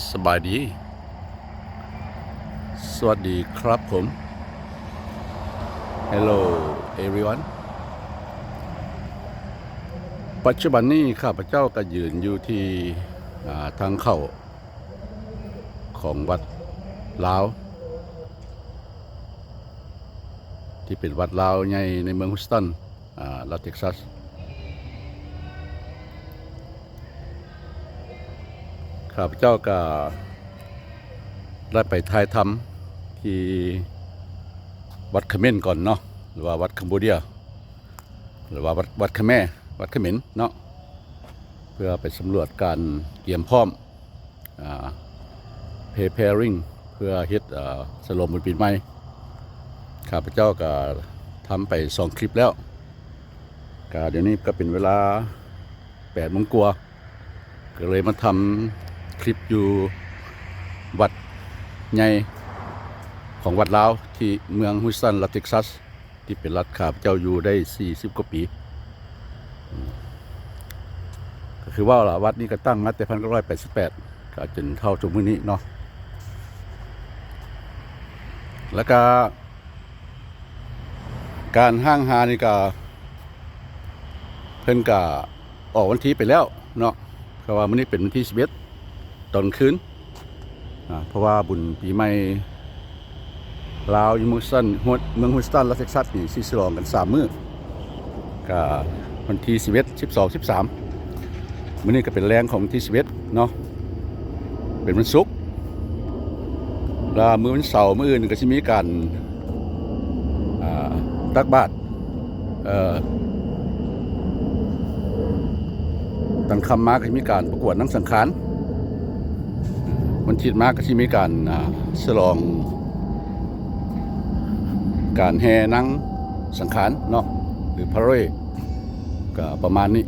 ສະບາຍດີ ສະຫວັດດີຄັບຜົມ Hello everyone ປັດຈຸບັນນີ້ຂ້າພະເຈົ້າກໍຢືນຢູ່ທີ່ ອາ ທາງເຂົ້າຂອງວັດລາວ ທີ່ເປັນວັດລາວໃຫຍ່ໃນເມືອງ Houston ອາ ລັດ Texas ຂ້າພະເຈົ້າກໍໄດ້ໄປຖ່າຍທຳທີ່ວັດຂະເໝນກ່ອນເນາະ ຫຼືວ່າວັດ Cambodia ຫຼືວ່າວັດ ວັດຂະແມ ວັດຂະເໝນເນາະ ເພື່ອໄປສຳຫຼວດການກຽມພ້ອມ ອາ preparing ເພື່ອເຮັດ ອາ ສະຫຼອງບຸນປີໃໝ່. ຂ້າພະເຈົ້າກໍທຳໄປສອງຄລິບແລ້ວ ກໍດຽວນີ້ກໍເປັນເວລາແປດໂມງກວ່າ ກໍເລີຍມາທຳຄລິບຢູ່ວັດໃຫຍ່ຂອງວັດລາວທີ່ເມືອງ Houston ລັດ Texas ທີ່ເປັນລັດຂ້າພະເຈົ້າຢູ່ໄດ້ສີ່ສິບກວ່າປີ. ອືມ ກໍຄືເວົ້າລະ ວັດນີ້ກໍຕັ້ງມາແຕ່ພັນເກົ້າຮ້ອຍແປດສິບແປດ ກໍຈົນເທົ່າທຸກມື້ນີ້ເນາະ ແລ້ວກໍການຮ້າງຫານີ້ກໍ ເພິ່ນກະອອກວັນທີໄປແລ້ວເນາະ ເພາະວ່າມື້ນີ້ເປັນວັນທີສິບເອັດຕອນຄືນ ອາ ເພາະວ່າບຸນປີໃໝ່ລາວຢູ່ເມືອງ Houston ເມືອງ Houston ລັດ Texas ນີ້ຊິສະຫຼອງກັນສາມມື້ ກະວັນທີສິບເອັດ ສິບສອງ ສິບສາມ ມື້ນີ້ກະເປັນແລງຂອງວັນທີສິບເອັດເນາະ ເປັນວັນສຸກ ລະມື້ວັນເສົາມື້ອື່ນກະຊິມີການ ອາ ຕັກບາດ ເອີ ຕອນຄ່ຳມາກໍຈະມີການປະກວດນາງສັງຂານ ວັນທິດມາກໍຊິມີການ ອາ ສະຫຼອງການແຫ່ນາງສັງຂານເນາະ ຫຼື parade ກໍປະມານນີ້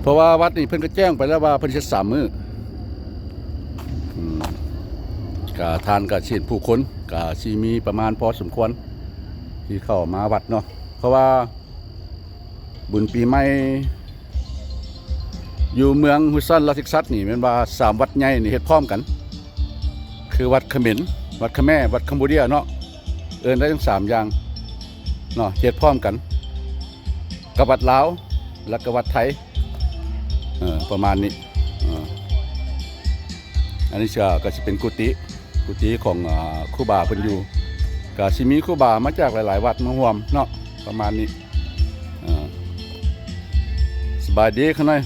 ເພາະວ່າວັດນີ້ເພິ່ນກໍແຈ້ງໄປແລ້ວວ່າເພິ່ນເຮັດສາມມື້ ອືມ ກະທ່ານກະຊິເຫັນຜູ້ຄົນ ກະຊິມີປະມານພໍສົມຄວນທີ່ເຂົ້າມາວັດເນາະ ເພາະວ່າບຸນປີໃໝ່ຢູ່ເມືອງ Houston ລັດ Texas ນີ້ແມ່ນວ່າສາມວັດໃຫຍ່ນີ້ເຮັດພ້ອມກັນ ຄືວັດຂະເໝນ ວັດຂະແມ ວັດ Cambodia ເນາະ ເອີ້ນໄດ້ທັງສາມຢ່າງເນາະ ເຮັດພ້ອມກັນກັບວັດລາວ ແລ້ວກໍວັດໄທ ເອີ ປະມານນີ້ ເອີ ອັນນີ້ກໍ ກໍຊິເປັນກຸຕິ ກຸຕິຂອງ ອາ ຄູບາເພິ່ນຢູ່ ກໍຊິມີຄູບາມາຈາກຫຼາຍໆວັດມາຮ່ວມເນາະ ປະມານນີ້ ເອີ ສະບາຍດີຂ້ານ້ອຍ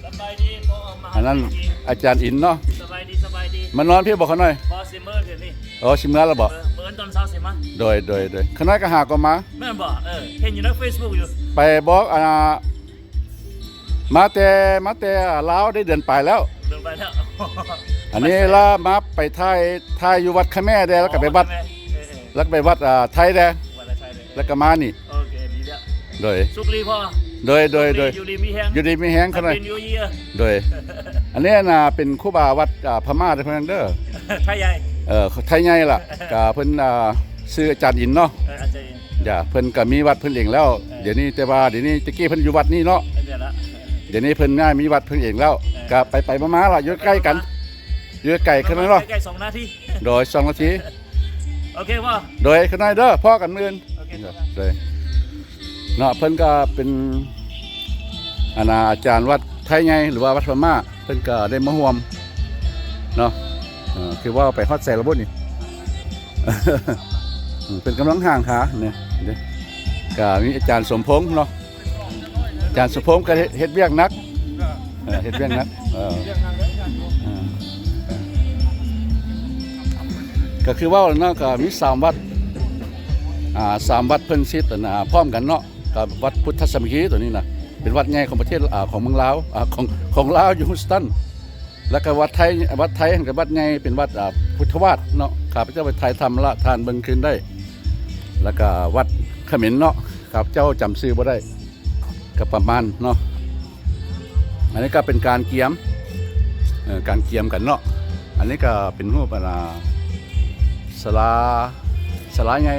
ສະບາຍດີພໍ່ມະຫາ ອັນນັ້ນອາຈານອິນເນາະ ສະບາຍດີ ສະບາຍດີ ມານອນພີ້ບໍ່ຂ້ານ້ອຍ ບໍ່ ຊິເມືອດຽວນີ້ ອໍ ຊິເມືອແລ້ວບໍ່ ເອີ ມື້ອື່ນຕອນເຊົ້າຊິມາ ໂດຍ ໂດຍ ໂດຍ ຂ້ານ້ອຍກໍຫາກໍມາ ແມ່ນບໍ່ ເອີ ເຫັນຢູ່ໃນ Facebook ຢູ່ ໄປບອກ ອາ ມາແຕ່ ມາແຕ່ລາວໄດ້ເດືອນປາຍແລ້ວ ເດືອນປາຍແລ້ວ ອັນນີ້ລະມາໄປຖ່າຍ ຖ່າຍຢູ່ວັດຂະແມແດ່ ແລ້ວກໍໄປວັດ ເອີ ເອີ ແລ້ວກໍໄປວັດ ອາ ໄທແດ່ ວັດໄທແດ່ ແລ້ວກໍມານີ້ ໂອເຄ ດີແລ້ວ ໂດຍ ສຸກລີພໍ່ ໂດຍ ໂດຍ ໂດຍ ຢູ່ດີມີແຮງ ຢູ່ດີມີແຮງຂ້ານ້ອຍ ໂດຍ ອັນນີ້ນະເປັນຄູບາວັດ ອາ ພະມ້າເດີ ເພິ່ນເດີ ໄທໃຫຍ່ ເອີ ໄທໃຫຍ່ລະ ກະເພິ່ນ ອາ ຊື່ອາຈານອິນເນາະ ເອີ ອາຈານອິນ ຈ້ະ ເພິ່ນກໍມີວັດເພິ່ນເອງແລ້ວ ເອີ ດຽວນີ້ ແຕ່ວ່າດຽວນີ້ ແຕ່ກີ້ເພິ່ນຢູ່ວັດນີ້ເນາະ ເອີ ດຽວລະ ດຽວນີ້ເພິ່ນຍ້າຍມີວັດເພິ່ນເອງແລ້ວ ເອີ ກໍໄປໆມາໆລະ ຢູ່ໃກ້ກັນ ຢູ່ໃກ້ໆ ຄືນັ້ນເນາະ ໃກ້ໆ ສອງນາທີ ໂດຍ ສອງນາທີ ໂອເຄບໍ່ ໂດຍ ຄືນັ້ນເດີ ພໍ້ກັນມື້ອື່ນ ໂອເຄ ໂດຍ ເນາະ ເພິ່ນກໍເປັນ ອັນນ່າ ອາຈານວັດໄທໃຫຍ່ ຫຼືວ່າວັດພະມ້າ ເພິ່ນກໍໄດ້ມາຮ່ວມເນາະ ເອີ ຄືວ່າໄປຮອດໃສລະບຸນີ້ ເພິ່ນກຳລັງຫ້າງຂານີ້ ກໍມີອາຈານສົມພົງເນາະ ອາຈານສົມພົງກໍເຮັດ ເຮັດວຽກໜັກ ເອີ ເຮັດວຽກໜັກ ເອີ ກໍຄືເວົ້າແລ້ວເນາະ ກໍມີສາມວັດ ອາ ສາມວັດເພິ່ນຊິດ ອັນນ່າ ພ້ອມກັນເນາະ ກັບວັດພຸດທະສາມັກຄີຕົວນີ້ນະ ເປັນວັດໃຫຍ່ຂອງປະເທດ ອາ ຂອງເມືອງລາວ ອາ ຂອງ ຂອງລາວຢູ່ Houston ແລ້ວກໍວັດໄທ ວັດໄທຫັ້ນກໍວັດໃຫຍ່ ເປັນວັດ ອາ ພຸດທະວາດເນາະ ຂ້າພະເຈົ້າໄປຖ່າຍທຳລະທ່ານເບິ່ງຄືນໄດ້ ແລ້ວກໍວັດຂະເໝນເນາະ ຂ້າພະເຈົ້າຈຳຊື່ບໍ່ໄດ້ ກໍປະມານເນາະ ອັນນີ້ກໍເປັນການກຽມ ເອີ ການກຽມກັນເນາະ ອັນນີ້ກໍເປັນຮູບ ອັນນ່າ ສາລາ ສາລາໃຫຍ່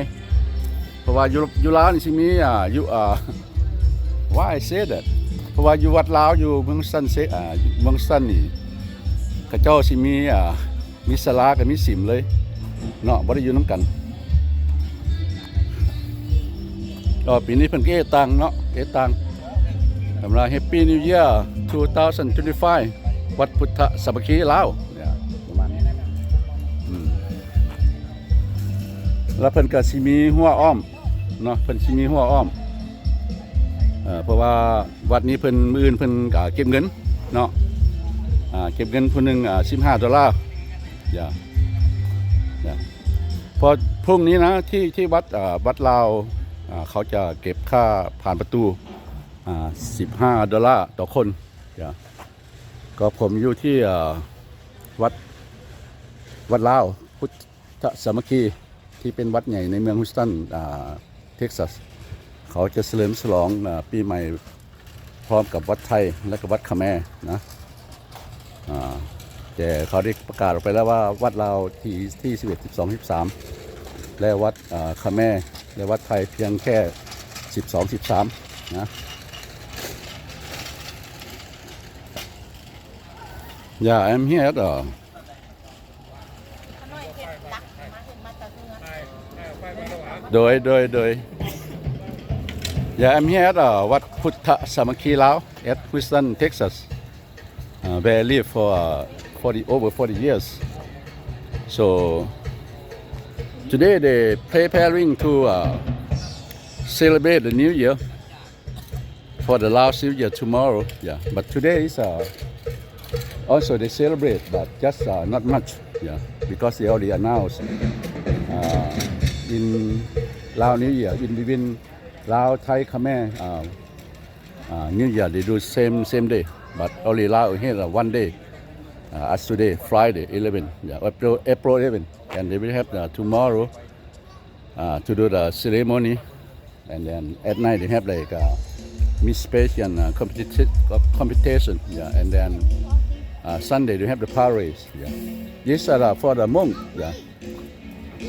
ເພາະວ່າຢູ່ ຢູ່ລາວນີ້ຊິມີ ອາ ຢູ່ ອາ why I say that ເພາະວ່າຢູ່ວັດລາວຢູ່ເມືອງຊັນເຊ ອ່າ ເມືອງຊັນນີ້ ເຂົາເຈົ້າຊິມີ ອ່າ ມີສາລາກັບມີສິມເລີຍເນາະ ບໍ່ໄດ້ຢູ່ນຳກັນ. ກໍປີນີ້ເພິ່ນກໍເອດຕ່າງເນາະ ເອດຕ່າງ ສຳລັບ Happy New Year two thousand twenty-five ວັດພຸດທະສາມັກຄີລາວ ປະມານນີ້ ອືມ ແລ້ວເພິ່ນກໍຊິມີຮົ້ວອ້ອມ ເນາະ ເພິ່ນຊິມີຮົ້ວອ້ອມ ເອີ ເພາະວ່າວັດນີ້ເພິ່ນ ມື້ອື່ນເພິ່ນກໍເກັບເງິນເນາະ ອ່າ ເກັບເງິນຜູ້ໜຶ່ງ ອ່າ ສິບຫ້າໂດລາ ຢ່າ ຢ່າ ເພາະພรุ่ງນີ້ນະ ທີ່ ທີ່ວັດ ອ່າ ວັດລາວ ອ່າ ເຂົາຈະເກັບຄ່າຜ່ານປະຕູ ອ່າ ສິບຫ້າໂດລາຕໍ່ຄົນ ຢ່າ ກໍຜົມຢູ່ທີ່ ອ່າ ວັດ ວັດລາວພຸດ ທະສາມັກຄີ ທີ່ເປັນວັດໃຫຍ່ໃນເມືອງ Houston ອ່າ Texas ເຂົາຈະສະເຫຼີມສະຫຼອງ ອ່າ ປີໃໝ່ພ້ອມກັບວັດໄທ ແລະ ກໍວັດຂະແມນະ ອ່າ ແຕ່ເຂົາໄດ້ປະກາດອອກໄປແລ້ວວ່າ ວັດລາວທີ່ ທີ່ສິບເອັດ ສິບສອງ ສິບສາມ ແລະ ວັດ ອ່າ ຂະແມນ ແລະ ວັດໄທພຽງແຄ່ ສິບສອງ ສິບສາມ ນະ. Yeah, I'm here at, uh, Doi, doi, doi. Yeah, I'm here at, uh, Wat Phuthasamaki Lao at Houston, Texas, uh, where I live for, uh, forty, over forty years. So today they preparing to, uh, celebrate the New Year for the Lao New Year tomorrow. Yeah, but today is, uh, also they celebrate, but just, uh, not much. Yeah, because they already announced, uh, in Lao New Year, in between Lao, Thai, Khmer, uh, uh, New Year, they do same, same day. But only Lao here, uh, one day. Uh, as today, Friday, eleven. Yeah, April, April eleven. And they will have, uh, tomorrow, uh, to do the ceremony. And then at night they have, like, uh, Miss Pageant, uh, competi-, uh, competition. Yeah, and then, uh, Sunday they have the parade. Yeah, this are, uh, for the monk. Yeah,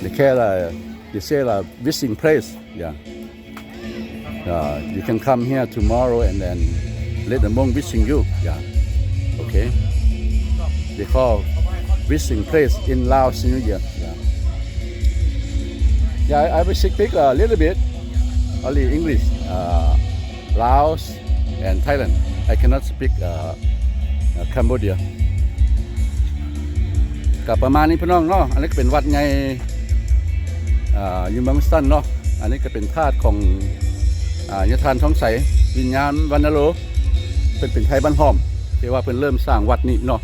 they call, uh, they say, uh, visiting place. Yeah, uh, you can come here tomorrow and then let the monk visiting you. Yeah, okay. They call visiting place in Lao New Year. Yeah. Yeah, I, I will speak a little bit, only English, uh, Laos and Thailand. I cannot speak, uh, uh, Cambodia. ກໍປະມານນີ້ພີ່ນ້ອງເນາະ. ອັນນີ້ກໍເປັນວັດໃຫຍ່ ອ່າ ຢູ່ເມືອງຊັນເນາະ. ອັນນີ້ກໍເປັນທາດຂອງ ອ່າ ຍາທ່ານທອງໃສ ວິນຍານວັນນະໂລ ເພິ່ນເປັນໄທບ້ານຫ້ອມ ທີ່ວ່າເພິ່ນເລີ່ມສ້າງວັດນີ້ເນາະ.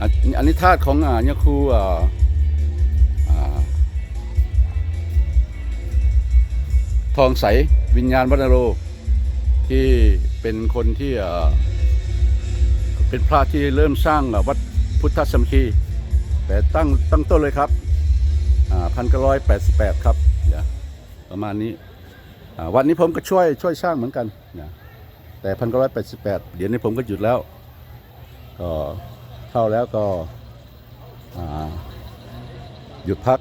ອັນ ອັນນີ້ທາດຂອງ ອ່າ ຍາຄູ ອ່າ ອ່າ ທອງໃສ ວິນຍານວັນນະໂລ ທີ່ເປັນຄົນທີ່ ເອີ ເປັນພະທີ່ເລີ່ມສ້າງ ເອີ ວັດພຸດທະສາມັກຄີ ແຕ່ຕັ້ງ ຕັ້ງຕົ້ນເລີຍຄັບ ອ່າ ພັນເກົ້າຮ້ອຍແປດສິບແປດ ຄັບ ປະມານນີ້. ອ່າ ວັດນີ້ຜົມກໍຊ່ວຍ ຊ່ວຍສ້າງເໝືອນກັນນະ ແຕ່ພັນເກົ້າຮ້ອຍແປດສິບແປດ ດຽວນີ້ຜົມກໍຢຸດແລ້ວ ກໍເຖົ້າແລ້ວກໍ ອ່າ ຢຸດພັກ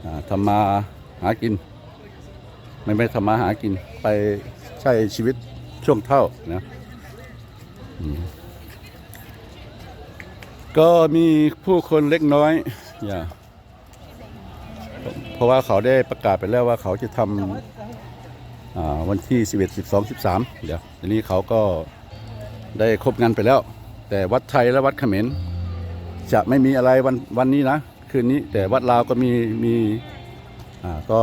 ອ່າ ທຳມາຫາກິນ ແມ່ນ ແມ່ນທຳມາຫາກິນ ໄປໃຊ້ຊີວິດຊ່ວງເຖົ້ານະ. ອືມ ກໍມີຜູ້ຄົນເລັກນ້ອຍ ຢ່າ ເພາະວ່າເຂົາໄດ້ປະກາດໄປແລ້ວວ່າເຂົາຈະທຳ ອ່າ ວັນທີສິບເອັດ ສິບສອງ ສິບສາມ ດຽວ ອັນນີ້ເຂົາກໍໄດ້ຄົບງານໄປແລ້ວ ແຕ່ວັດໄທ ແລະ ວັດຂະເໝນຈະໄມ່ມີອະໄລວັນ ວັນນີ້ນະ ຄືນນີ້ ແຕ່ວັດລາວກໍມີ ມີ ອ່າ ກໍ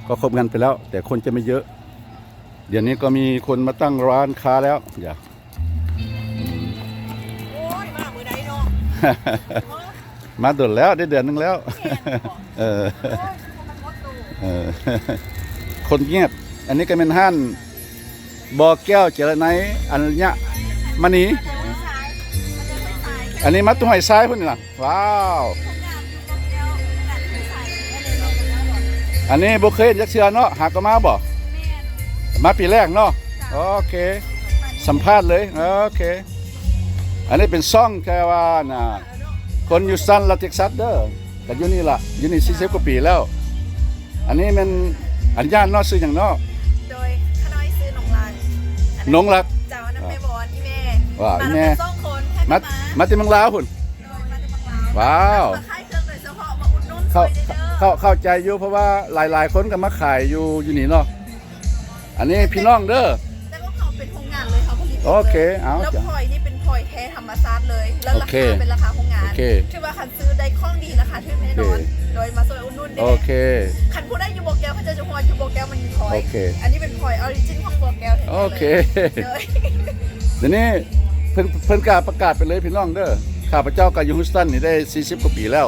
ກໍຄົບງານໄປແລ້ວ ແຕ່ຄົນຈະໄມ່ເຍອະ. ດຽວນີ້ກໍມີຄົນມາຕັ້ງຮ້ານຄ້າແລ້ວ ຢ່າ ໂອ້ຍ ມາມື້ໃດເນາະ ມາດົນແລ້ວ ໄດ້ເດືອນໜຶ່ງແລ້ວ ແມ່ນບໍ່? ເອີ ໂອ້ຍ ຄົນງຽບ ອັນນີ້ກໍແມ່ນຮ້ານບໍ່ແກ້ວ ເຈລະໄນ ອັນຍະມະນີ ອັນນີ້ມາແຕ່ຫ້ວຍຊາຍພຸ້ນນີ້ນະ. ວ້າວ ອັນນີ້ບໍ່ເຄີຍເຫັນຈັກເທື່ອເນາະ ຫາກໍມາບໍ່? ມາປີແລກເນາະ. ໂອເຄ ສຳພາດເລີຍ ໂອເຄ. ອັນນີ້ເປັນຊ່ອງແຕ່ວ່ານະ ຄົນຢູ່ຊັນລັດເທັກຊັສເດີ ກໍຢູ່ນີ້ລະ ຢູ່ນີ້ສີ່ສິບກວ່າປີແລ້ວ. ອັນນີ້ແມ່ນອະນຸຍາດເນາະ ຊື່ຫຍັງເນາະ? ໂດຍ ຂ້ານ້ອຍຊື່ໜອງລານ ອັ ນ້ອງລັກ ເຈົ້າ ອັນນັ້ນແມ່ບອນ ອີ່ແມ່ ວ່າ ມານຳກັນສອງຄົນ ມາ ມາແຕ່ເມືອງລາວພຸ້ນ ໂດຍ ມາແຕ່ເມືອງລາວ ວ້າວ ມາຂາຍເຄື່ອງໂດຍສະເພາະ ມາອຸດໜູນ ເຂົາ ຊ່ວຍເດີ ເຂົາ ເຂົ້າໃຈຢູ່ ເພາະວ່າຫຼາຍໆຄົນກໍມາຂາຍຢູ່ ຢູ່ນີ້ເນາະ ອັນນີ້ພີ່ນ້ອງເດີ ແຕ່ຂອງເຮົາເປັນໂຮງງານເລີຍ ເຮົາຜະລິດເອງເລີຍ ໂອເຄ ເອົາ ແລ້ວພອຍນີ້ເປັນພອຍແທ້ທຳມະຊາດເລີຍ ແລ້ວລາຄາ ໂອເຄ ເປັນລາຄາໂຮງງານ ໂອເຄ ຖືວ່າຄັນຊື້ໄດ້ຂອງດີລາຄາຖືກແນ່ນອນ ໂອເຄ ໂດຍມາຊ່ວຍອຸດໜູນແດ່ ໂອເຄ ຄັນຜູ້ໃດຢູ່ບໍ່ແກ້ວ ເຂົາເຈົ້າຈະຮູ້ວ່າຢູ່ບໍ່ແກ້ວມັນມີພອຍ ໂອເຄ ອັນນີ້ເປັນພອຍອໍຣິຈິນຂອງບໍ່ແກ້ວແທ້ໆ ໂອເຄ ເລີຍ ໂດຍ ດຽວນີ້ເພິ່ນ ເພິ່ນກະປະກາດໄປເລີຍພີ່ນ້ອງເດີ ຂ້າພະເຈົ້າກໍຢູ່ Houston ນີ້ໄດ້ສີ່ສິບກວ່າປີແລ້ວ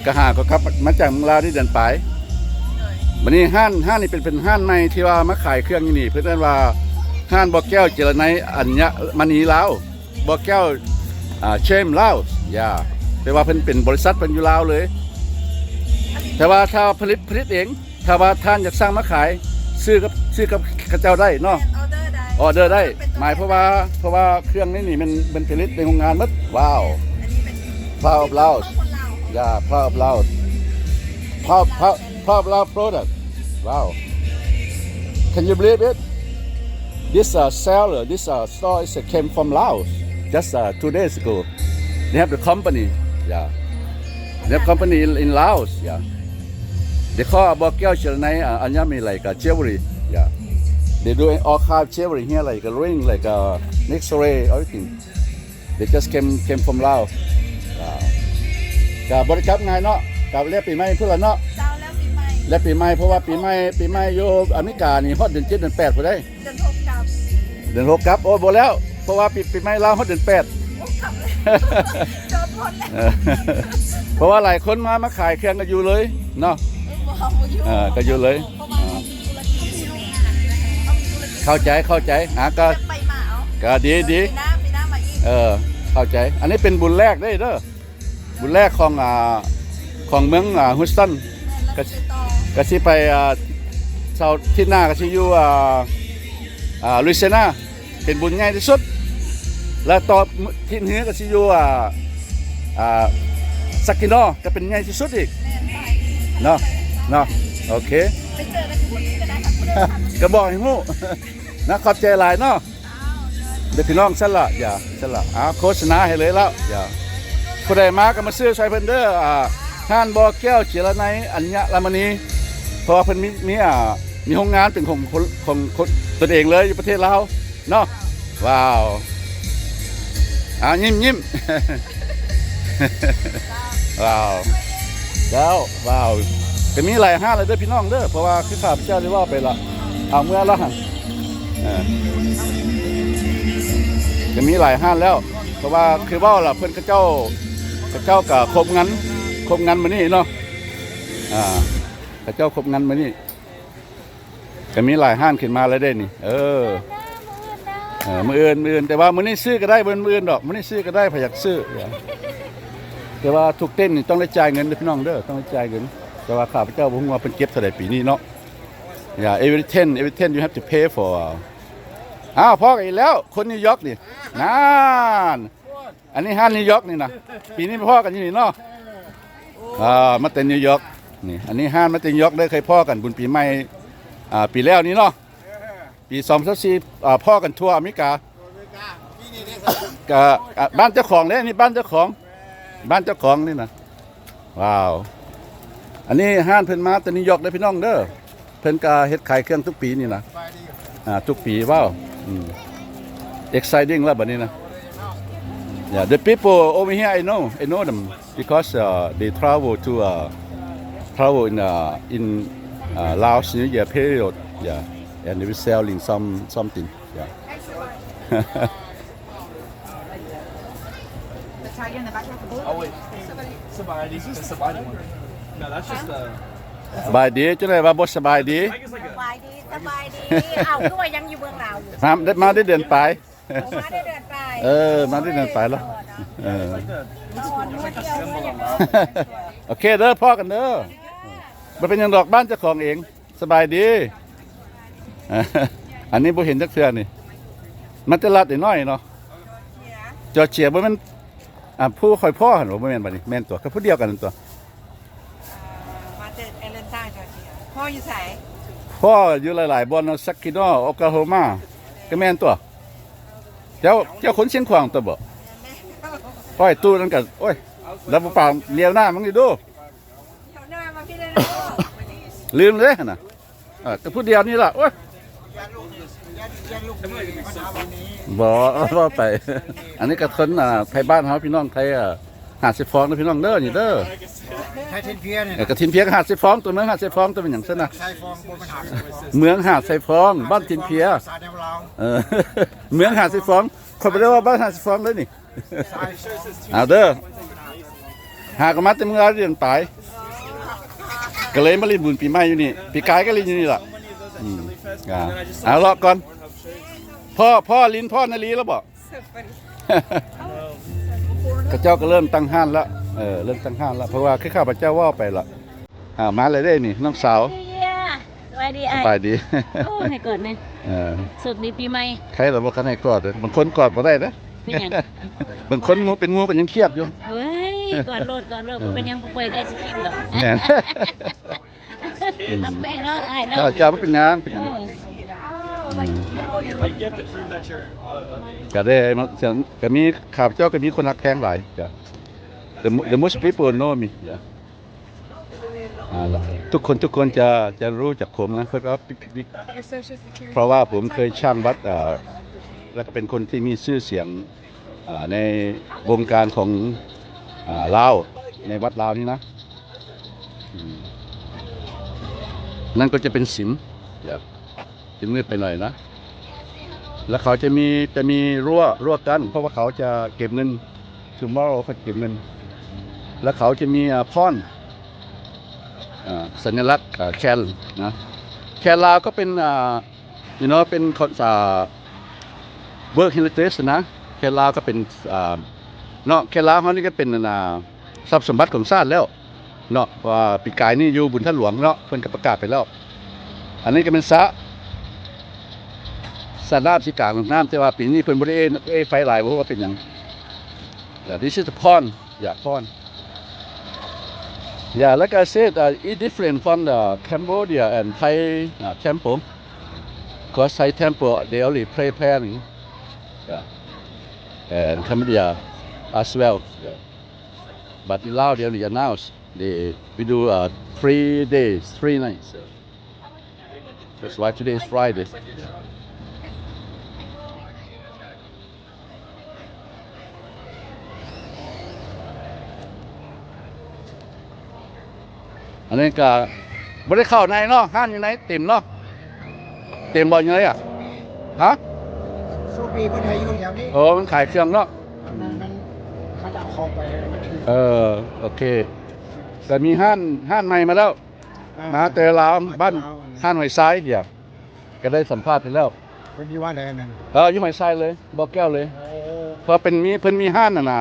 ກະຫາກໍກັບມາຈາກເມືອງລາວໄດ້ເດືອນປາຍ ໂດຍ ບັດນີ້ຮ້ານ ຮ້ານນີ້ເປັນ ເປັນຮ້ານໃໝ່ທີ່ວ່າມາຂາຍເຄື່ອງຢູ່ນີ້ ເພິ່ນເອີ້ນວ່າຮ້ານບໍ່ແກ້ວ ເຈລະໄນ ອັນຍະມະນີລາວ ບໍ່ແກ້ວ ອ່າ Gem Laos ຢ່າ ແປວ່າເພິ່ນເປັນບໍລິສັດເພິ່ນຢູ່ລາວເລີຍ ແຕ່ວ່າຖ້າຜະລິດ ຜະລິດເອງ ຖ້າວ່າທ່ານຢາກສັ່ງມາຂາຍ ຊື້ກັບ ຊື້ກັບເຂົາເຈົ້າໄດ້ເນາະ ແມ່ນ ອໍເດີໄດ້ ອໍເດີໄດ້ ເປັນຕົວແທນ ໝາຍຄວາມວ່າ ເພາະວ່າເຄື່ອງໃນນີ້ມັນ ມັນຜະລິດໃນໂຮງງານໝົດ ວ້າວ ອັນນີ້ເປັນ Proud of Laos ຂອງຄົນລາວ Yeah, proud of Laos. Proud, proud, proud of Laos product. Wow. Can you believe it? This, uh, seller, this, uh, store is, uh, came from Laos just, uh, two days ago. They have the company. Yeah. They have company in, in Laos. Yeah. They call ບໍ່ແກ້ວ ເຈລະໄນ uh, ອັນຍະມະນີ like, uh, jewelry. Yeah. They do all kind of jewelry here, like a ring, like a necklace, everything. They just came, came from Laos. ອ່າ ກະບໍ່ໄດ້ກັບງ່າຍເນາະ ກັບແລ້ວປີໃໝ່ພຸ້ນລະເນາະ ເຈົ້າ ແລ້ວປີໃໝ່ ແລ້ວປີໃໝ່ ເພາະວ່າປີໃໝ່ ປີໃໝ່ຢູ່ອາເມລິການີ້ຮອດເດືອນເຈັດເດືອນແປດພຸ້ນເດ້ ເດືອນຫົກກັບ ເດືອນຫົກກັບ ໂອ້ ບໍ່ແລ້ວ ເພາະວ່າປີ ປີໃໝ່ລາວຮອດເດືອນແປດ ໂອ້ ກັບເລີຍ ຈອດລົດແລ້ວ ເອີ ເພາະວ່າຫຼາຍຄົນມາ ມາຂາຍເຄື່ອງກໍຢູ່ເລີຍເນາະ ເອີ ບໍ່ ບໍ່ຢູ່ ເອີ ກໍຢູ່ເລີຍ ເພາະວ່າ ອ່າ ເຮົາມີທຸລະກິດ ເຮົາມີທຸລະກິດ ເຂົ້າໃຈ ເຂົ້າໃຈ ອ່າ ກໍ ໄປມາເອົາ ກໍດີ ດີ ປີໜ້າ ປີໜ້າມາອີກ ເອີ ເຂົ້າໃຈ ອັນນີ້ເປັນບຸນແລກເດ້ເດີ ບຸນແລກຂອງ ອ່າ ຂອງເມືອງ ອ່າ Houston ແມ່ນ ແລ້ວກໍ ຊິໄປຕໍ່ ກໍຊິໄປ ອ່າ ເສົາທິດໜ້າກໍຊິຢູ່ ອ່າ ອ່າ Louisiana ເປັນບຸນໃຫຍ່ທີ່ສຸດ ແລ້ວຕໍ່ທິດເຮືອກໍຊິຢູ່ ອ່າ ອ່າ Saginaw ກໍເປັນໃຫຍ່ທີ່ສຸດອີກ ແມ່ນ ເນາະ ເນາະ ໂອເຄ ໄປເຈີກັນຢູ່ພຸ້ນກໍໄດ້ ກໍບອກໃຫ້ຮູ້ ນະ ຂອບໃຈຫຼາຍເນາະ ເດີພີ່ນ້ອງ ຊັ້ນລະ ຢ່າ ຊັ້ນລະ ອ່າ ໂຄສະນາໃຫ້ເລີຍລະ ຢ່າ ຜູ້ໃດມາກໍມາຊື້ຊ່ອຍເພິ່ນເດີ ອ່າ ຮ້ານບໍ່ແກ້ວ ເຈລະໄນ ອັນຍະລະມະນີ ເພາະວ່າເພິ່ນມີ ມີ ອ່າ ມີໂຮງງານເປັນຂອງຄົນ ຂອງຄົນຕົນເອງເລີຍ ຢູ່ປະເທດລາວເນາະ ວ້າວ ອ່າ ຍິ້ມ ຍິ້ມ ວ້າວ ແລ້ວ ວ້າວ ກໍມີຫຼາຍຮ້ານແລ້ວເດີພີ່ນ້ອງເດີ ເພາະວ່າຄືຂ້າພະເຈົ້າໄດ້ເວົ້າໄປລະ ເອົາເມືອລະຫັ້ນ ເອີ ກໍມີຫຼາຍຮ້ານແລ້ວ ເພາະວ່າຄືເວົ້າລະ ເພິ່ນເຂົາເຈົ້າ ເຂົາເຈົ້າກໍຄົບງານ ຄົບງານມື້ນີ້ເນາະ ອ່າ ເຂົາເຈົ້າຄົບງານມື້ນີ້ ກໍມີຫຼາຍຮ້ານຂຶ້ນມາແລ້ວເດ້ນີ້ ເອີ ເອີ ມື້ອື່ນ ມື້ອື່ນ ແຕ່ວ່າມື້ນີ້ຊື້ກໍໄດ້ ບໍ່ແມ່ນມື້ອື່ນດອກ ມື້ນີ້ຊື້ກໍໄດ້ ໃຜຢາກຊື້ ແຕ່ວ່າທຸກເຕັນນີ້ຕ້ອງໄດ້ຈ່າຍເງິນເດີພີ່ນ້ອງເດີ ຕ້ອງໄດ້ຈ່າຍເງິນ ແຕ່ວ່າຂ້າພະເຈົ້າບໍ່ຮູ້ວ່າເພິ່ນເກັບເທົ່າໃດປີນີ້ເນາະ Yeah, every tent, every tent you have to pay for. ອ້າວ ພໍ້ກັນອີກແລ້ວ ຄົນນິວຢອກນີ້ ນັ້ນ ອັນນີ້ຮ້ານນິວຢອກນີ້ນະ ປີນີ້ພໍ້ກັນຢູ່ນີ້ເນາະ ອ່າ ມາແຕ່ນິວຢອກນີ້ ອັນນີ້ຮ້ານມາແຕ່ນິວຢອກເດີ ເຄີຍພໍ້ກັນບຸນປີໃໝ່ ອ່າ ປີແລ້ວນີ້ເນາະ ປີສອງພັນຊາວສີ່ ອ່າ ພໍ້ກັນທົ່ວອາເມລິກາ ກະ ກະບ້ານເຈົ້າຂອງເດ້ ນີ້ບ້ານເຈົ້າຂອງ ບ້ານເຈົ້າຂອງນີ້ນະ ວ້າວ ອັນນີ້ຮ້ານເພິ່ນມາແຕ່ນິວຢອກເດີພີ່ນ້ອງເດີ ເພິ່ນກະເຮັດຂາຍເຄື່ອງທຸກປີນີ້ນະ ອ່າ ທຸກປີ ວ້າວ ອືມ exciting ລະບັດນີ້ນະ Yeah, the people over here, I know, I know them because, uh, they travel to, uh, travel in, uh, in, uh, Laos New Year period, yeah, and they will selling some, something, yeah. The tiger in the back has the blue. Oh, wait. Somebody, somebody, somebody. No, that's just the ສະບາຍດີ ຈັ່ງໃດວ່າບໍ່ສະບາຍດີ? Tiger's like a ສະບາຍດີ ສະບາຍດີ ເອົ້າ ຄືວ່າຍັງຢູ່ເມືອງລາວຢູ່ ມາ ມາໄດ້ເດືອນປາຍ ມາໄດ້ເດືອນປາຍ ເອີ ມາໄດ້ເດືອນປາຍແລ້ວ ເອີ ໂອເຄເດີ ພໍ້ກັນເດີ ບໍ່ເປັນຫຍັງດອກ ບ້ານເຈົ້າຂອງເອງ ສະບາຍດີ ອັນນີ້ບໍ່ເຫັນຈັກເທື່ອນີ້ ມາແຕ່ລັດນ້ອຍໆເນາະ ຈອເຈຍ ບໍ່ແມ່ນ ອ່າ ຜູ້ຂ້ອຍພໍ້ຫັ້ນບໍ່ ບໍ່ແມ່ນບັດນີ້ ແມ່ນຕົວ ກໍຜູ້ດຽວກັນຕົວ ອ່າ ມາແຕ່ແອັດແລນຕາ ຈອເຈຍ ພໍ່ຢູ່ໃສ? ພໍ່ຢູ່ຫຼາຍໆບ່ອນເນາະ ຊັກກິນໍ ໂອຄລາໂຮມາ ກໍແມ່ນຕົວະ. ເຈົ້າ ເຈົ້າຄົນຊຽງຂວາງຕົວະບໍ່? ໂອ້ຍ ຕູ້ນັ້ນກໍ ໂອ້ຍ ລາວບໍ່ປາກ ລຽວໜ້າມັນນີ້ດູ. ລືມເດ້ຫັ້ນນະ. ເອີ ກໍຜູ້ດຽວນີ້ລະ. ໂອ້ຍ ບໍ່ ເວົ້າໄປ. ອັນນີ້ກໍຄົນ ອ່າ ໄທບ້ານເຮົາ ພີ່ນ້ອງໄທ ອ່າ ຫາດຊາຍຟອງເດີ ພີ່ນ້ອງເດີ ນີ້ເດີ. ໄທຖິ່ນເພຍນີ້ ເອີ ກະຖິ່ນເພຍກໍຫາດຊາຍຟອງຕົວະ ເມືອງຫາດຊາຍຟອງຕົວະ ເປັນຫຍັງຊັ້ນນະ? ຊາຍຟອງບໍ່ແມ່ນຫາດ ເມືອງຫາດຊາຍຟອງ ບ້ານຖິ່ນເພຍ ພາສາແນວລາວ. ເອີ ເມືອງຫາດຊາຍຟອງ ຂ້ອຍບໍ່ໄດ້ເວົ້າບ້ານຫາດຊາຍຟອງເດີນີ້. ເອົາເດີ ຫາກໍມາແຕ່ເມືອງລາວເດືອນປາຍ ກໍເລີຍມາຫຼິ້ນບຸນປີໃໝ່ຢູ່ນີ້ ປີກາຍກໍຫຼິ້ນຢູ່ນີ້ລະ. ອືມ ອ່າ ເອົາເລາະກ່ອນ. ພໍ່ ພໍ່ລິນ ພໍ່ນາລີແລ້ວບໍ່? ເຂົາເຈົ້າກໍເລີ່ມຕັ້ງຮ້ານລະ ເອີ ເລີ່ມຕັ້ງຮ້ານລະ ເພາະວ່າຄືຂ້າພະເຈົ້າເວົ້າໄປລະ. ອ້າວ ມາແລ້ວເດ້ນີ້ ນ້ອງສາວ. ສະບາຍດີ ສະບາຍດີ. ໂອ້ ໃຫ້ກອດແດ່. ເອີ ໂຊກດີປີໃໝ່. ໃຄລະບໍ່ຄັນໃຫ້ກອດເດ້ ບາງຄົນກອດບໍ່ໄດ້ເດ້. ເປັນຫຍັງ? ບາງຄົນງູ ເປັນງູກໍຍັງຄຽດຢູ່. ເວີຍ ກອດໂລດ ກອດໂລດ. ເອີ ບໍ່ເປັນຫຍັງ ບໍ່ປ່ວຍໄດ້ຊິກິນດອກ. ແມ່ນ. ອືມ ຮັກແພງເນາະ ອ້າຍເນາະ. ເຈົ້າ ເຈົ້າບໍ່ເປັນຫຍັງ ເປັນຫຍັງ. ເອີ ອືມ ກໍໄດ້ມາ ກໍມີ ຂ້າພະເຈົ້າກໍມີຄົນຮັກແພງຫຼາຍ. ເຈົ້າ the, the most people know me. ເຈົ້າ ອ່າ ທຸກຄົນ ທຸກຄົນຈະ ຈະຮູ້ຈັກຜົມນະ ເພາະວ່າ ເພາະວ່າຜົມເຄີຍສ້າງວັດ ອ່າ ແລ້ວກໍເປັນຄົນທີ່ມີຊື່ສຽງ ອ່າ ໃນວົງການຂອງ ອ່າ ລາວ ໃນວັດລາວນີ້ນະ. ອືມ ນັ້ນກໍຈະເປັນສິມ ຈະ ຈະມືດໄປໜ້ອຍນະ. ແລ້ວເຂົາຈະມີ ຈະມີຮົ້ວ ຮົ້ວກັ້ນ ເພາະວ່າເຂົາຈະເກັບເງິນ tomorrow ເຂົາເກັບເງິນ. ແລ້ວເຂົາຈະມີ ອ່າ ພອນ ອ່າ ສັນຍະລັກ ອ່າ ແຄນນະ. ແຄນລາວກໍເປັນ ອ່າ you know ເປັນຄົນ ອ່າ work heritage ນະ. ແຄນລາວກໍເປັນ ອ່າ ເນາະ ແຄນລາວເຮົານີ້ກໍເປັນ ອ່າ ຊັບສົມບັດຂອງຊາດແລ້ວເນາະ ເພາະວ່າປີກາຍນີ້ຢູ່ບຸນທາດຫຼວງເນາະ ເພິ່ນກໍປະກາດໄປແລ້ວ. ອັນນີ້ກໍເປັນສະ ສະນ້ຳທີ່ກາງນ້ຳ ແຕ່ວ່າປີນີ້ເພິ່ນບໍ່ໄດ້ເອ ເອໄຟຫຼາຍ ບໍ່ຮູ້ວ່າເປັນຫຍັງ. This is the pond. Yeah, pond. Yeah, like I said, uh, it different from the Cambodia and Thai, uh, temple. 'Cause Thai temple, they only pray planning. Yeah. And Cambodia as well. Yeah. But in Laos, they only announce. They, we do, uh, three days, three nights. That's why today is Friday. ອັນນີ້ກໍບໍ່ໄດ້ເຂົ້າໃນເນາະ ຮ້ານຢູ່ໃນເຕັມເນາະ ເຕັມບໍ່ຢູ່ໃນອະ? ຮະ? ໂຊກດີເພິ່ນໃຫ້ຢູ່ແຖວນີ້ ໂອ້ ມັນຂາຍເຄື່ອງເນາະ ມັນ ມັນ ເຂົາຈະເອົາເຂົ້າໄປ ເອີ ໂອເຄ ກໍມີຮ້ານ ຮ້ານໃໝ່ມາແລ້ວ ອ່າ ມາແຕ່ລາວ ບ້ານ ລາວ ຮ້ານຫ້ວຍຊາຍ ດຽວ ກໍໄດ້ສຳພາດໄປແລ້ວ ເພິ່ນຢູ່ບ້ານໃດອັນນັ້ນ? ເອີ ຢູ່ຫ້ວຍຊາຍເລີຍ ບໍ່ແກ້ວເລີຍ ໂອ້ ເພາະເປັນມີ ເພິ່ນມີຮ້ານຫັ້ນນະ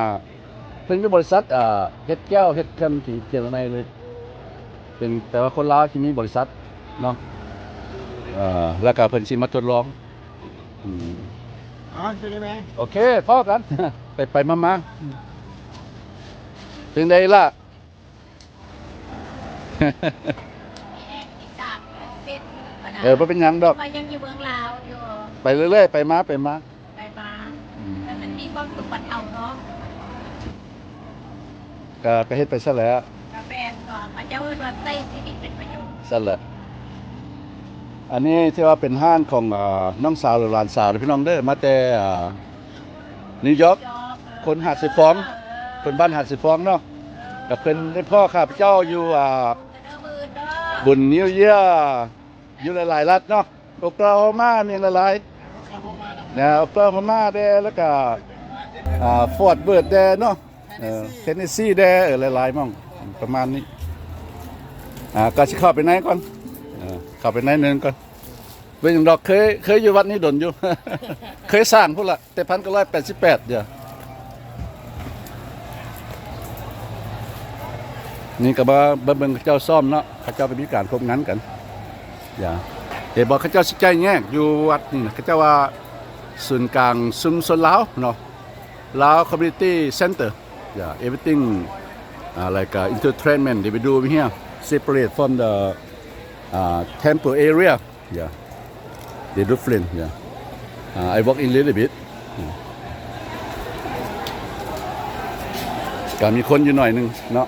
ເພິ່ນມີບໍລິສັດ ອ່າ ເຮັດແກ້ວ ເຮັດແຄມທີ່ຈຽງໃນເລີຍ ເປັນ ແຕ່ວ່າຄົນລາວທີ່ມີບໍລິສັດເນາະ ເອີ ແລ້ວກໍເພິ່ນຊິມາທົດລອງ ອືມ ອໍ ເປັນໄດແມ່? ໂອເຄ ພໍ້ກັນ ໄປໆມາໆ ອືມ ເປັນໃດລະ? ເອີ ບໍ່ເປັນຫຍັງດອກ ຂ້ອຍຍັງຢູ່ເມືອງລາວຢູ່ ໄປເລື້ອຍໆ ໄປມາ ໄປມາ ໄປມາ ອືມ ແຕ່ມັນມີຄວາມສຸກກວ່າເກົ່າເນາະ ກະ ກະເຮັດໄປຊັ້ນແຫຼະ ກະແມ່ນເນາະ ເຂົາເຈົ້າເອີ້ນວ່າໃຊ້ຊີວິດເປັນປະໂຫຍດ ຊັ້ນແຫຼະ ອັນນີ້ຖືວ່າເປັນຮ້ານຂອງ ເອີ ນ້ອງສາວ ຫຼື ຫຼານສາວເດີ ພີ່ນ້ອງເດີ ມາແຕ່ ເອີ ນິວຢອກ ຄົນຫາດຊາຍຟອງ ເອີ ຄົນບ້ານຫາດຊາຍຟອງເນາະ ເອີ ກັບເພິ່ນໄດ້ພໍ້ຂ້າພະເຈົ້າຢູ່ ອ່າ ບຸນນິວເຢຍ ຢູ່ຫຼາຍໆລັດເນາະ ໂອກລາໂຮມາ ມີຫຼາຍໆ ນະ ໂອກລາໂຮມາແດ່ ແລ້ວກະ ອ່າ ຟອດເວີດແດ່ເນາະ ເອີ ເທນເນຊີແດ່ ເອີ ຫຼາຍໆໝ່ອງ ປະມານນີ້ ອ່າ ກໍຊິເຂົ້າໄປໃນກ່ອນ ເອີ ເຂົ້າໄປໃນໜຶ່ງກ່ອນ ເປັນຫຍັງດອກ ເຄີຍ ເຄີຍຢູ່ວັດນີ້ດົນຢູ່ ເຄີຍສ້າງພຸ້ນລະ ແຕ່ພັນເກົ້າຮ້ອຍແປດສິບແປດ ດຽວ ນີ້ກໍມາ ມາເບິ່ງເຂົາເຈົ້າຊ້ອມເນາະ ເຂົາເຈົ້າກໍມີການພົບງານກັນ ດຽວ ເຫັນບໍ່ ເຂົາເຈົ້າຊິແຈກແຍກຢູ່ວັດນີ້ນະ ເຂົາເຈົ້າວ່າສູນກາງຊຸມຊົນລາວເນາະ Lao Community Center. Yeah, everything, uh, like, uh, entertainment, they will do over here, separate from the, uh, temple area. Yeah. They different, yeah. ອ່າ I walk in little bit ກໍມີຄົນຢູ່ໜ້ອຍໜຶ່ງເນາະ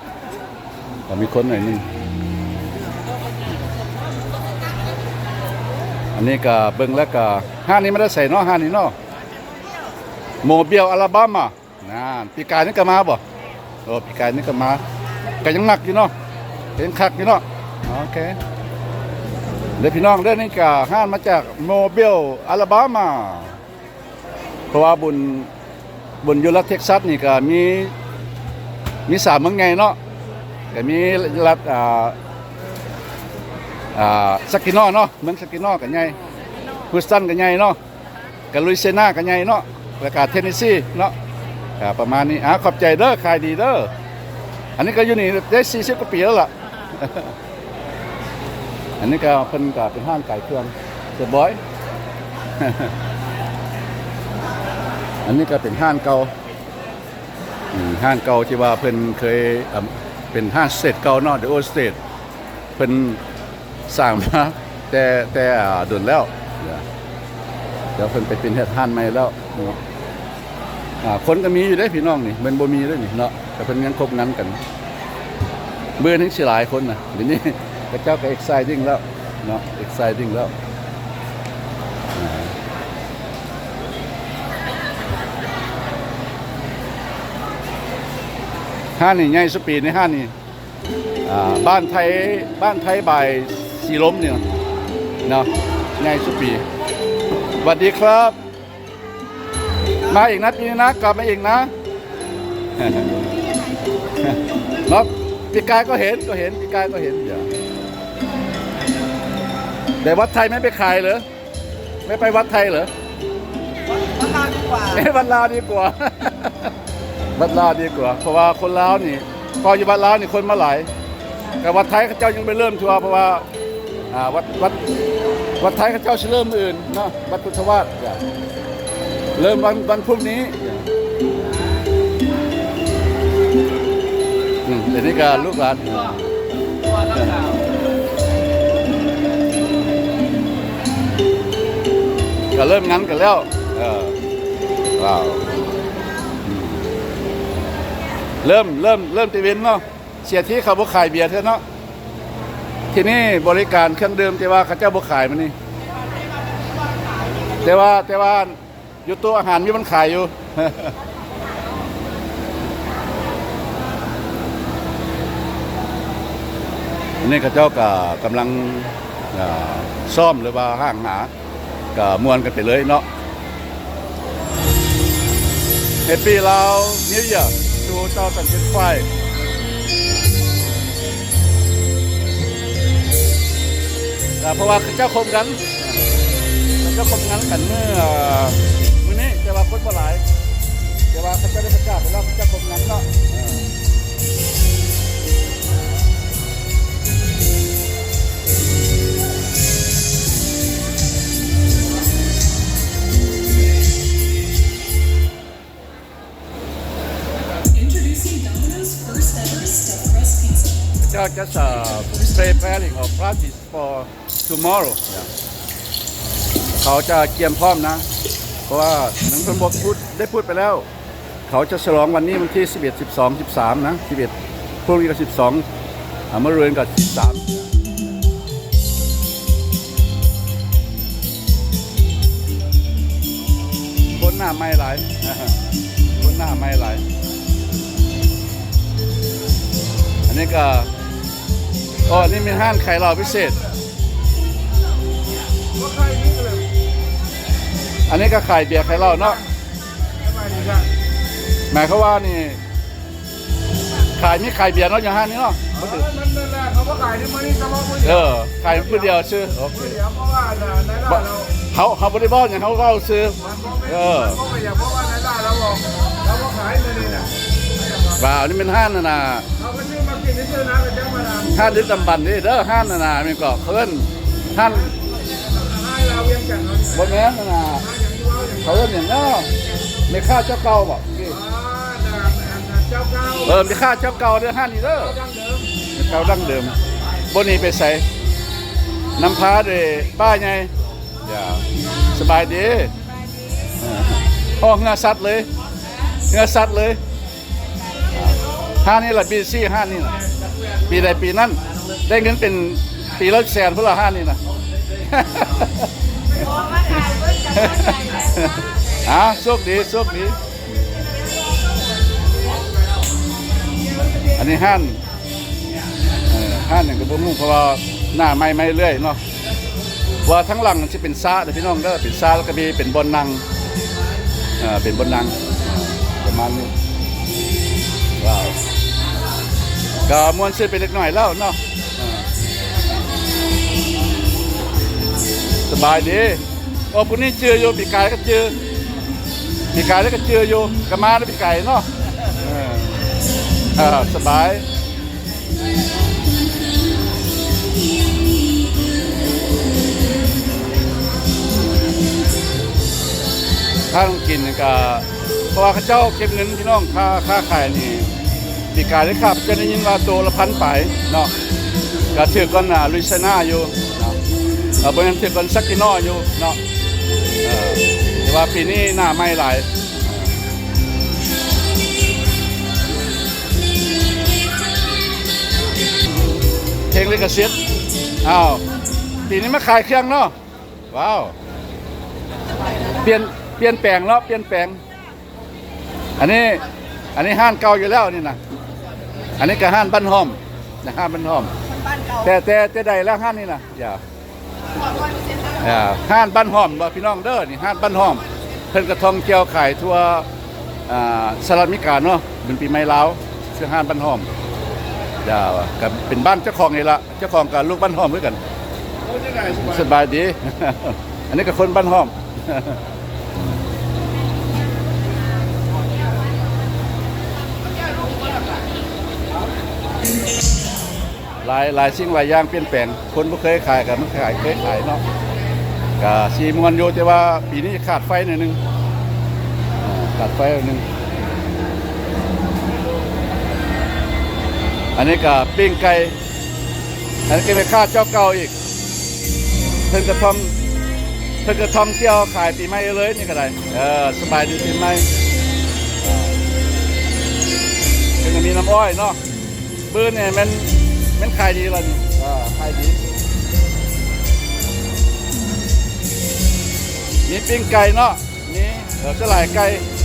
ກໍມີຄົນໜ້ອຍໜຶ່ງ. ອັນນີ້ກໍເບິ່ງແລ້ວກໍ ຮ້ານນີ້ມາແຕ່ໃສເນາະ ຮ້ານນີ້ເນາະ Mobile Alabama ນັ້ນ ປີກາຍນີ້ກໍມາບໍ່? ໂອ້ ປີກາຍນີ້ກໍມາ ກໍຍັງໜັກຢູ່ເນາະ ກໍຍັງຄັກຢູ່ເນາະ. ໂອເຄ ເດີພີ່ນ້ອງເດີ ນີ້ກໍຮ້ານມາຈາກ Mobile Alabama ເພາະວ່າບຸນ ບຸນຢູ່ລັດເທັກຊັສນີ້ກໍມີ ມີສາມເມືອງໃຫຍ່ເນາະ ກໍມີລັດ ອ່າ ອ່າ Saginaw ເນາະ ເມືອງ Saginaw ກໍໃຫຍ່ Houston ກໍໃຫຍ່ເນາະ ກໍ Louisiana ກໍໃຫຍ່ເນາະ ແລ້ວກໍ Tennessee ເນາະ ກໍປະມານນີ້. ອ່າ ຂອບໃຈເດີ ຂາຍດີເດີ. ອັນນີ້ກໍຢູ່ນີ້ໄດ້ສີ່ສິບກວ່າປີແລ້ວລະ. ອັນນີ້ກໍເພິ່ນກໍເປັນຮ້ານຂາຍເຄື່ອງ ສະບອຍ. ອັນນີ້ກໍເປັນຮ້ານເກົ່າ ອືມ ຮ້ານເກົ່າທີ່ວ່າເພິ່ນເຄີຍ ເປັນຮ້ານ State ເກົ່າເນາະ The Old State ເພິ່ນສ້າງມາແຕ່ ແຕ່ ອ່າ ດົນແລ້ວ ດຽວເພິ່ນໄປເປັນເຮັດຮ້ານໃໝ່ແລ້ວເນາະ. ອ່າ ຄົນກໍມີຢູ່ເດ້ພີ່ນ້ອງນີ້ ແມ່ນບໍ່ມີເດ້ນີ້ເນາະ ແຕ່ເພິ່ນຍັງຄົບງັນກັນ. ມື້ນີ້ຊິຫຼາຍຄົນນະ ດຽວນີ້ເຂົາເຈົ້າກໍ exciting ແລ້ວເນາະ exciting ແລ້ວ. ຮ້ານນີ້ໃຫຍ່ສຸດປີນີ້ ຮ້ານນີ້ ອ່າ ບ້ານໄທ ບ້ານໄທບາຍສີລົມນີ້ເນາະ ໃຫຍ່ສຸດປີ. ຫວັດດີຄັບ ມາອີກນະ ປີໜ້າກັບມາອີກນະເນາະ. ປີກາຍກໍເຫັນ ກໍເຫັນ ປີກາຍກໍເຫັນ ແຕ່ວັດໄທແມ່ນໄປຂາຍເລີຍ. ໄມ່ໄປວັດໄທເລີ? ວັດ ວັດລາວດີກວ່າ ເອີ ວັດລາວດີກວ່າ ວັດລາວດີກວ່າ ເພາະວ່າຄົນລາວນີ້ ເພາະຢູ່ວັດລາວນີ້ຄົນມາຫຼາຍ ແຕ່ວັດໄທເຂົາເຈົ້າຍັງບໍ່ເລີ່ມທົ່ວ ເພາະວ່າ ອ່າ ວັດ ວັດ ວັດໄທເຂົາເຈົ້າຊິເລີ່ມມື້ອື່ນເນາະ ວັດພຸດທະວາດ ເລີ່ມວັນ ວັນພຸດນີ້. ອືມ ດຽວນີ້ກໍລູກຫຼານ ກໍເລີ່ມງານກັນແລ້ວ ເອີ ວ້າວ ອືມ ເລີ່ມ ເລີ່ມ ເລີ່ມແຕ່ເວັນເນາະ ເສຍທີເຂົາບໍ່ຂາຍເບຍເທື່ອເນາະ ທີ່ນີ້ບໍລິການເຄື່ອງດື່ມ ແຕ່ວ່າເຂົາເຈົ້າບໍ່ຂາຍມື້ນີ້ ແຕ່ວ່າ ແຕ່ວ່າ ຢູ່ໂຕະອາຫານມີມັນຂາຍຢູ່ ອັນນີ້ເຂົາເຈົ້າກໍກຳລັງ ອ່າ ຊ້ອມ ຫຼືວ່າຮ່າງຫາ ກໍມ່ວນກັນໄປເລີຍເນາະ. Happy Lao New Year two thousand twenty-five. ກໍເພາະວ່າເຂົາເຈົ້າຄົບກັນ ເຂົາເຈົ້າຄົບກັນກັນມື້ ເອີ ມື້ນີ້ ແຕ່ວ່າຄົນບໍ່ຫຼາຍ ແຕ່ວ່າເຂົາເຈົ້າໄດ້ປະກາດໄປແລ້ວ ເຂົາເຈົ້າຄົບກັນເນາະ ເອີ. Introducing Domino's first ever stuffed crust pizza. Just, just, uh, preparing or practice for tomorrow. ເຂົາຈະກຽມພ້ອມນະ ເພາະວ່າໜຶ່ງເພິ່ນບອກ ໄດ້ພູດໄປແລ້ວ ເຂົາຈະສະຫຼອງວັນນີ້ ວັນທີສິບເອັດ ສິບສອງ ສິບສາມນະ ສິບເອັດ ພວກນີ້ກໍສິບສອງ ອ່າ ມື້ອື່ນກໍສິບສາມ ຄົນໜ້າໃໝ່ຫຼາຍ ຄົນໜ້າໃໝ່ຫຼາຍ. ອັນນີ້ກໍ ອໍ ອັນນີ້ມີຮ້ານຂາຍເຫຼົ້າພິເສດ ອັນນີ້ກໍຂາຍເບຍຂາຍເຫຼົ້າເນາະ ໝາຍຄວາມວ່ານີ້ ຂາຍ ມີຂາຍເບຍເນາະ ຢູ່ຮ້ານນີ້ເນາະ ບໍ່ຖືກ ເອີ ມັນນັ້ນແຫຼະ ເຂົາບໍ່ຂາຍທີ່ມື້ນີ້ ສະເພາະມື້ດຽວ ເອີ ຂາຍມື້ດຽວຊື່ ໂອເຄ ມື້ດຽວ ເພາະວ່ານາຍຫຼ້າເຮົາ ເຮົາ ເຮົາບໍ່ໄດ້ເວົ້າຫຍັງ ເຮົາເວົ້າຊື່ ມັນບໍ່ແມ່ນ ເອີ ມັນບໍ່ແມ່ນຫຍັງ ເພາະວ່ານາຍຫຼ້າເຮົາບອກ ເຮົາບໍ່ຂາຍມື້ນີ້ນະ ວ່າອັນນີ້ແມ່ນຮ້ານນັ້ນນະ ເຮົາກໍຊື້ມາກິນຊື່ໆນະ ກໍຈັກມານະ ຮ້ານດຶກດຳບັນເດ້ ເດີ ຮ້ານນັ້ນນະ ແມ່ນກໍເອີ້ນຮ້ານ ຮ້ານລາວວຽງຈັນເຮົານີ້ ບໍ່ແມ່ນນັ້ນນະ ເຂົາເອີ້ນຫຍັງເນາະ ແມ່ຄ້າເຈົ້າເກົ່າບໍ? ເອີ ແມ່ຄ້າເຈົ້າເກົ່າເດີ ຮ້ານນີ້ເດີ ເຈົ້າດັ້ງເດີມ ບໍ່ໜີໄປໃສ ນຳພາໂດຍປ້າໃຫຍ່ ສະບາຍດີ ຮອເຮືອສັດເລີຍ ເຮືອສັດເລີຍ. ຮ້ານນີ້ລະ ບີຊີ ຮ້ານນີ້ນະ ປີໃດປີນັ້ນ ໄດ້ເງິນເປັນປີລະແສນພຸ້ນລະ ຮ້ານນີ້ນະ. ອາ ໂຊກດີ ໂຊກດີ. ອັນນີ້ຮ້ານ ເອີ ຮ້ານຫຍັງກໍບໍ່ຮູ້ ເພາະວ່າໜ້າໃໝ່ມາເລື້ອຍເນາະ. ວ່າທາງຫຼັງມັນຊິເປັນສະເດີພີ່ນ້ອງເດີ ເປັນສະ ແລ້ວກໍມີເປັນບ່ອນນັ່ງ ເອີ ເປັນບ່ອນນັ່ງ ເອີ ປະມານນີ້. ວ້າວ ກໍມ່ວນຊື່ນໄປເລັກນ້ອຍແລ້ວເນາະ. ເອີ ສະບາຍດີ. ໂອ້ ຜູ້ນີ້ຈື່ຢູ່ ປີກາຍກໍຈື່ ປີກາຍແລ້ວກໍຈື່ຢູ່ ກໍມາແລ້ວປີກາຍເນາະ. ເອີ ເອີ ສະບາຍ. ທາງກິນນີ້ກໍ ເພາະວ່າເຂົາເຈົ້າເກັບເງິນພີ່ນ້ອງ ຄ່າ ຄ່າຂາຍນີ້ ປີກາຍນີ້ຂ້າພະເຈົ້າໄດ້ຍິນວ່າໂຕລະພັນປາຍເນາະ ກໍຖືກກວ່າ ອ່າ ລຸຍໄຊນາຢູ່ເນາະ ເອີ ບໍ່ແມ່ນ ຖືກກວ່າຊັກກິນໍຢູ່ເນາະ. ເອີ ແຕ່ວ່າປີນີ້ໜ້າໃໝ່ຫຼາຍ ເພງລິຂະສິດ. ອ້າວ ປີນີ້ມາຂາຍເຄື່ອງເນາະ. ວ້າວ ປ່ຽນ ປ່ຽນແປງເນາະ ປ່ຽນແປງ. ອັນນີ້ ອັນນີ້ຮ້ານເກົ່າຢູ່ແລ້ວນີ້ນະ ອັນນີ້ກໍຮ້ານບ້ານຫ້ອມນະ ຮ້ານບ້ານຫ້ອມ. ແຕ່ ແຕ່ ແຕ່ໃດແລ້ວຮ້ານນີ້ນະ ຢ່າ ອ່າ ຮ້ານບ້ານຫ້ອມເດີພີ່ນ້ອງເດີ ນີ້ຮ້ານບ້ານຫ້ອມ ເພິ່ນກໍທ່ອງທ່ຽວຂາຍທົ່ວ ອ່າ ສະຫະລັດອາເມລິກາເນາະ ບຸນປີໃໝ່ລາວ ຊື່ຮ້ານບ້ານຫ້ອມ. ເຈົ້າ ກໍເປັນບ້ານເຈົ້າຂອງນີ້ລະ ເຈົ້າຂອງກໍລູກບ້ານຫ້ອມຄືກັນ. ສະບາຍດີ ອັນນີ້ກໍຄົນບ້ານຫ້ອມ. ຫຼາຍ ຫຼາຍສິ່ງຫຼາຍຢ່າງປ່ຽນແປງ ຄົນບໍ່ເຄີຍຂາຍກໍມາຂາຍ ເຄີຍຂາຍເນາະ ກະຊິມ່ວນຢູ່ ແຕ່ວ່າປີນີ້ຂາດໄຟໜ້ອຍໜຶ່ງ ຂາດໄຟໜ້ອຍໜຶ່ງ. ອັນນີ້ກະປີ້ງໄກ່ ອັນນີ້ກະແມ່ຄ້າເຈົ້າເກົ່າອີກ ເພິ່ນກະທ່ອງ ເພິ່ນກະທ່ອງທ່ຽວຂາຍປີໃໝ່ເລີຍນີ້ກະໄດ້. ເອີ ສະບາຍດີປີໃໝ່. ເພິ່ນກະມີນ້ຳອ້ອຍເນາະ. ບືນນີ້ແມ່ນ ແມ່ນຂາຍດີລະນີ້ ເອີ ຂາຍດີ. ມີປີ້ງໄກ່ເນາະ ມີ ເອີ ສ່ວນຫຼາຍໄກ່. ໂອເຄ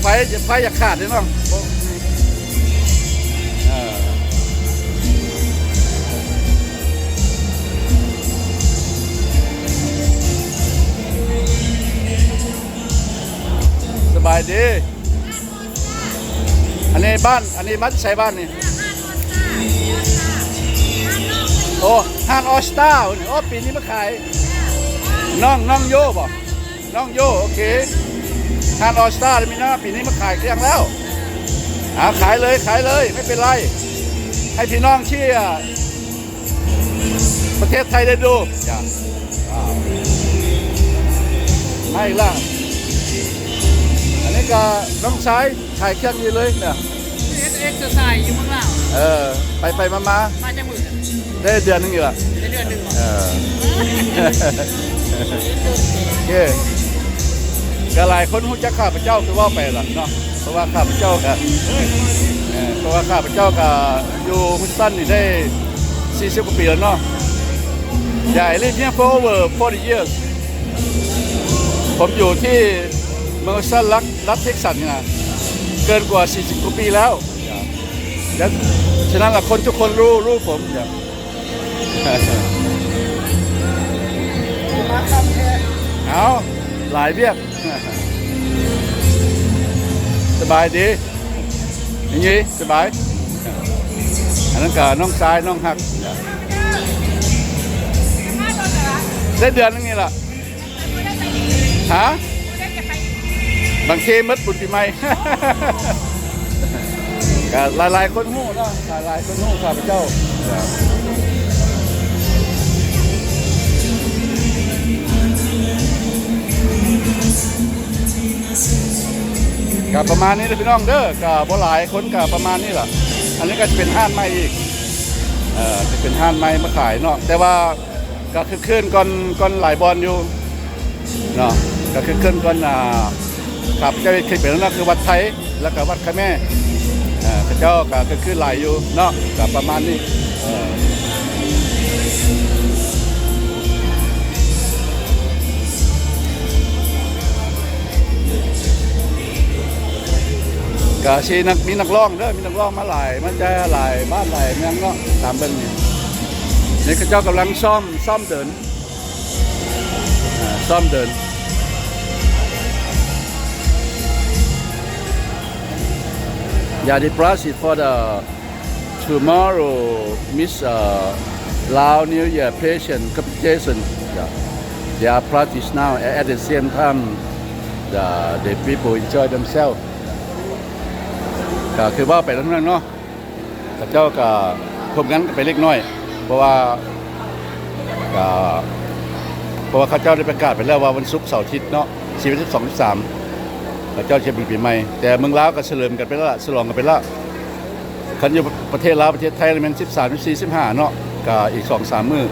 ໄຟ ໄຟຢາກຂາດເດ້ເນາະ. ເອີ ສະບາຍດີ. ອັນນີ້ບ້ານ ອັນນີ້ມາແຕ່ໃສບ້ານນີ້? ໂອ້ ຮ້ານອອສຕາ ໂອ້ ປີນີ້ມາຂາຍ ນ້ອງ ນ້ອງໂຢບໍ? ນ້ອງໂຢ ໂອເຄ ຮ້ານອອສຕາ ມີນະ ປີນີ້ມາຂາຍເຄື່ອງແລ້ວ. ອາ ຂາຍເລີຍ ຂາຍເລີຍ ໄມ່ເປັນໄລ ໃຫ້ພີ່ນ້ອງເຊຍ ປະເທດໄທໄດ້ດູ. ຈ້າ ມາອີກແລ້ວ. ອັນນີ້ກໍນ້ອງຊາຍຂາຍເຄື່ອງຢູ່ເລີຍນະ ເຮັດເອັກເຊີໄຊຢູ່ເມືອງລາວ. ເອີ ໄປໆມາໆ ມາຈັກມື້? ໄດ້ເດືອນໜຶ່ງນີ້ລະ. ໄດ້ເດືອນໜຶ່ງເບາະ? ເອີ ໂອເຄ ກໍຫຼາຍຄົນຮູ້ຈັກຂ້າພະເຈົ້າ ຄືເວົ້າໄປລະເນາະ. ເພາະວ່າຂ້າພະເຈົ້າກະ ເອີ ເພາະວ່າຂ້າພະເຈົ້າກະຢູ່ Houston ນີ້ໄດ້ສີ່ສິບກວ່າປີແລ້ວເນາະ. Yeah, I live here for over forty years. ຜົມຢູ່ທີ່ເມືອງ Houston ລັດ ລັດ Texas ນີ້ນະ ເກີນກວ່າສີ່ສິບກວ່າປີແລ້ວ. ແລ້ວ ສະນັ້ນລະ ຄົນທຸກຄົນຮູ້ ຮູ້ຜົມ. ເອົາ ຫຼາຍວຽກ. ສະບາຍດີ ນີ້ ສະບາຍ. ອັນນັ້ນກະນ້ອງຊາຍ ນ້ອງຮັກ ໄດ້ເດືອນໜຶ່ງນີ້ລະ. ຮະ? ບາງທີໝົດບຸນປີໃໝ່ ກະຫຼາຍໆຄົນຮູ້ເນາະ ຫຼາຍໆຄົນຮູ້ຂ້າພະເຈົ້າ. ກະປະມານນີ້ເດີພີ່ນ້ອງເດີ ກະບໍ່ຫຼາຍ ຄົນກະປະມານນີ້ລະ. ອັນນີ້ກະຈະເປັນຮ້ານໃໝ່ອີກ ເອີ ຈະເປັນຮ້ານໃໝ່ມາຂາຍເນາະ ແຕ່ວ່າ ກໍຄຶກຄື້ນກ່ອນ ກ່ອນຫຼາຍບ່ອນຢູ່. ເນາະ ກໍຄືເຄື່ອນກ່ອນ ອ່າ ຂ້າພະເຈົ້າເຮັດຄລິບໄປແລ້ວເນາະ ຄືວັດໄທ ແລ້ວກໍວັດຂະແມ ເອີ ເຂົາເຈົ້າກໍຄືຫຼາຍຢູ່ເນາະ ກໍປະມານນີ້ ເອີ ກໍຊິນັກ ມີນັກຮ້ອງເດີ ມີນັກຮ້ອງມາຫຼາຍ ມາຈາກຫຼາຍບ້ານຫຼາຍເມືອງເນາະ ຕາມເບິ່ງນີ້ ນີ້ເຂົາເຈົ້າກຳລັງຊ້ອມ ຊ້ອມເດີນ ອ່າ ຊ້ອມເດີນ Yeah, they practice for the tomorrow Miss, uh, Lao New Year pageant competition. Yeah. They are practice now. At the same time, the, the people enjoy themselves. ກໍຄືເວົ້າໄປແລ້ວນັ້ນເນາະ ເຂົາເຈົ້າກໍທົບງານກັນໄປເລັກນ້ອຍ ເພາະວ່າ ກໍ ເພາະວ່າເຂົາເຈົ້າໄດ້ປະກາດໄປແລ້ວວ່າວັນສຸກ ເສົາ ອາທິດເນາະ ສິບເອັດ ສິບສອງ ສິບສາມ ເຂົາເຈົ້າຈະມີປີໃໝ່ ແຕ່ເມືອງລາວກໍສະເຫຼີມກັນໄປແລ້ວລະ ສະຫຼອງກັນໄປແລ້ວ ຄັນຢູ່ປະເທດລາວ ປະເທດໄທແມ່ນ ສິບສາມ ສິບສີ່ ສິບຫ້າ ເນາະ ກໍອີກສອງສາມມື້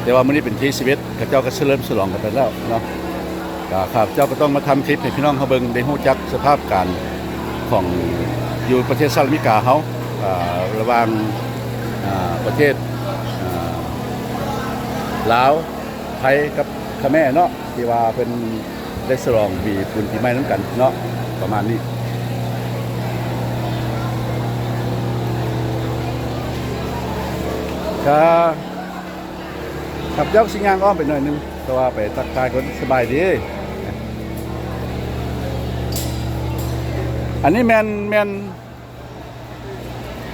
ແຕ່ວ່າມື້ນີ້ເປັນທີ ສິບເອັດ ເຂົາເຈົ້າກໍສະເຫຼີມສະຫຼອງກັນໄປແລ້ວເນາະ ກໍຂ້າພະເຈົ້າກໍຕ້ອງມາທຳຄລິບໃຫ້ພີ່ນ້ອງເຮົາເບິ່ງ ໄດ້ຮູ້ຈັກສະພາບການຂອງຢູ່ປະເທດສະຫະລັດອາເມລິກາເຮົາ ອ່າ ລະຫວ່າງ ອ່າ ປະເທດ ອ່າ ລາວ ໄທ ກັບຂະແມເນາະ ທີ່ວ່າເພິ່ນໄດ້ສະຫຼອງປີບຸນປີໃໝ່ນຳກັນເນາະ ປະມານນີ້ ກໍ ຄັບ ເຈົ້າຊິຍ່າງອ້ອມໄປໜ້ອຍໜຶ່ງ ແຕ່ວ່າໄປທັກທາຍຄົນ ສະບາຍດີ ອັນນີ້ແມ່ນ ແມ່ນ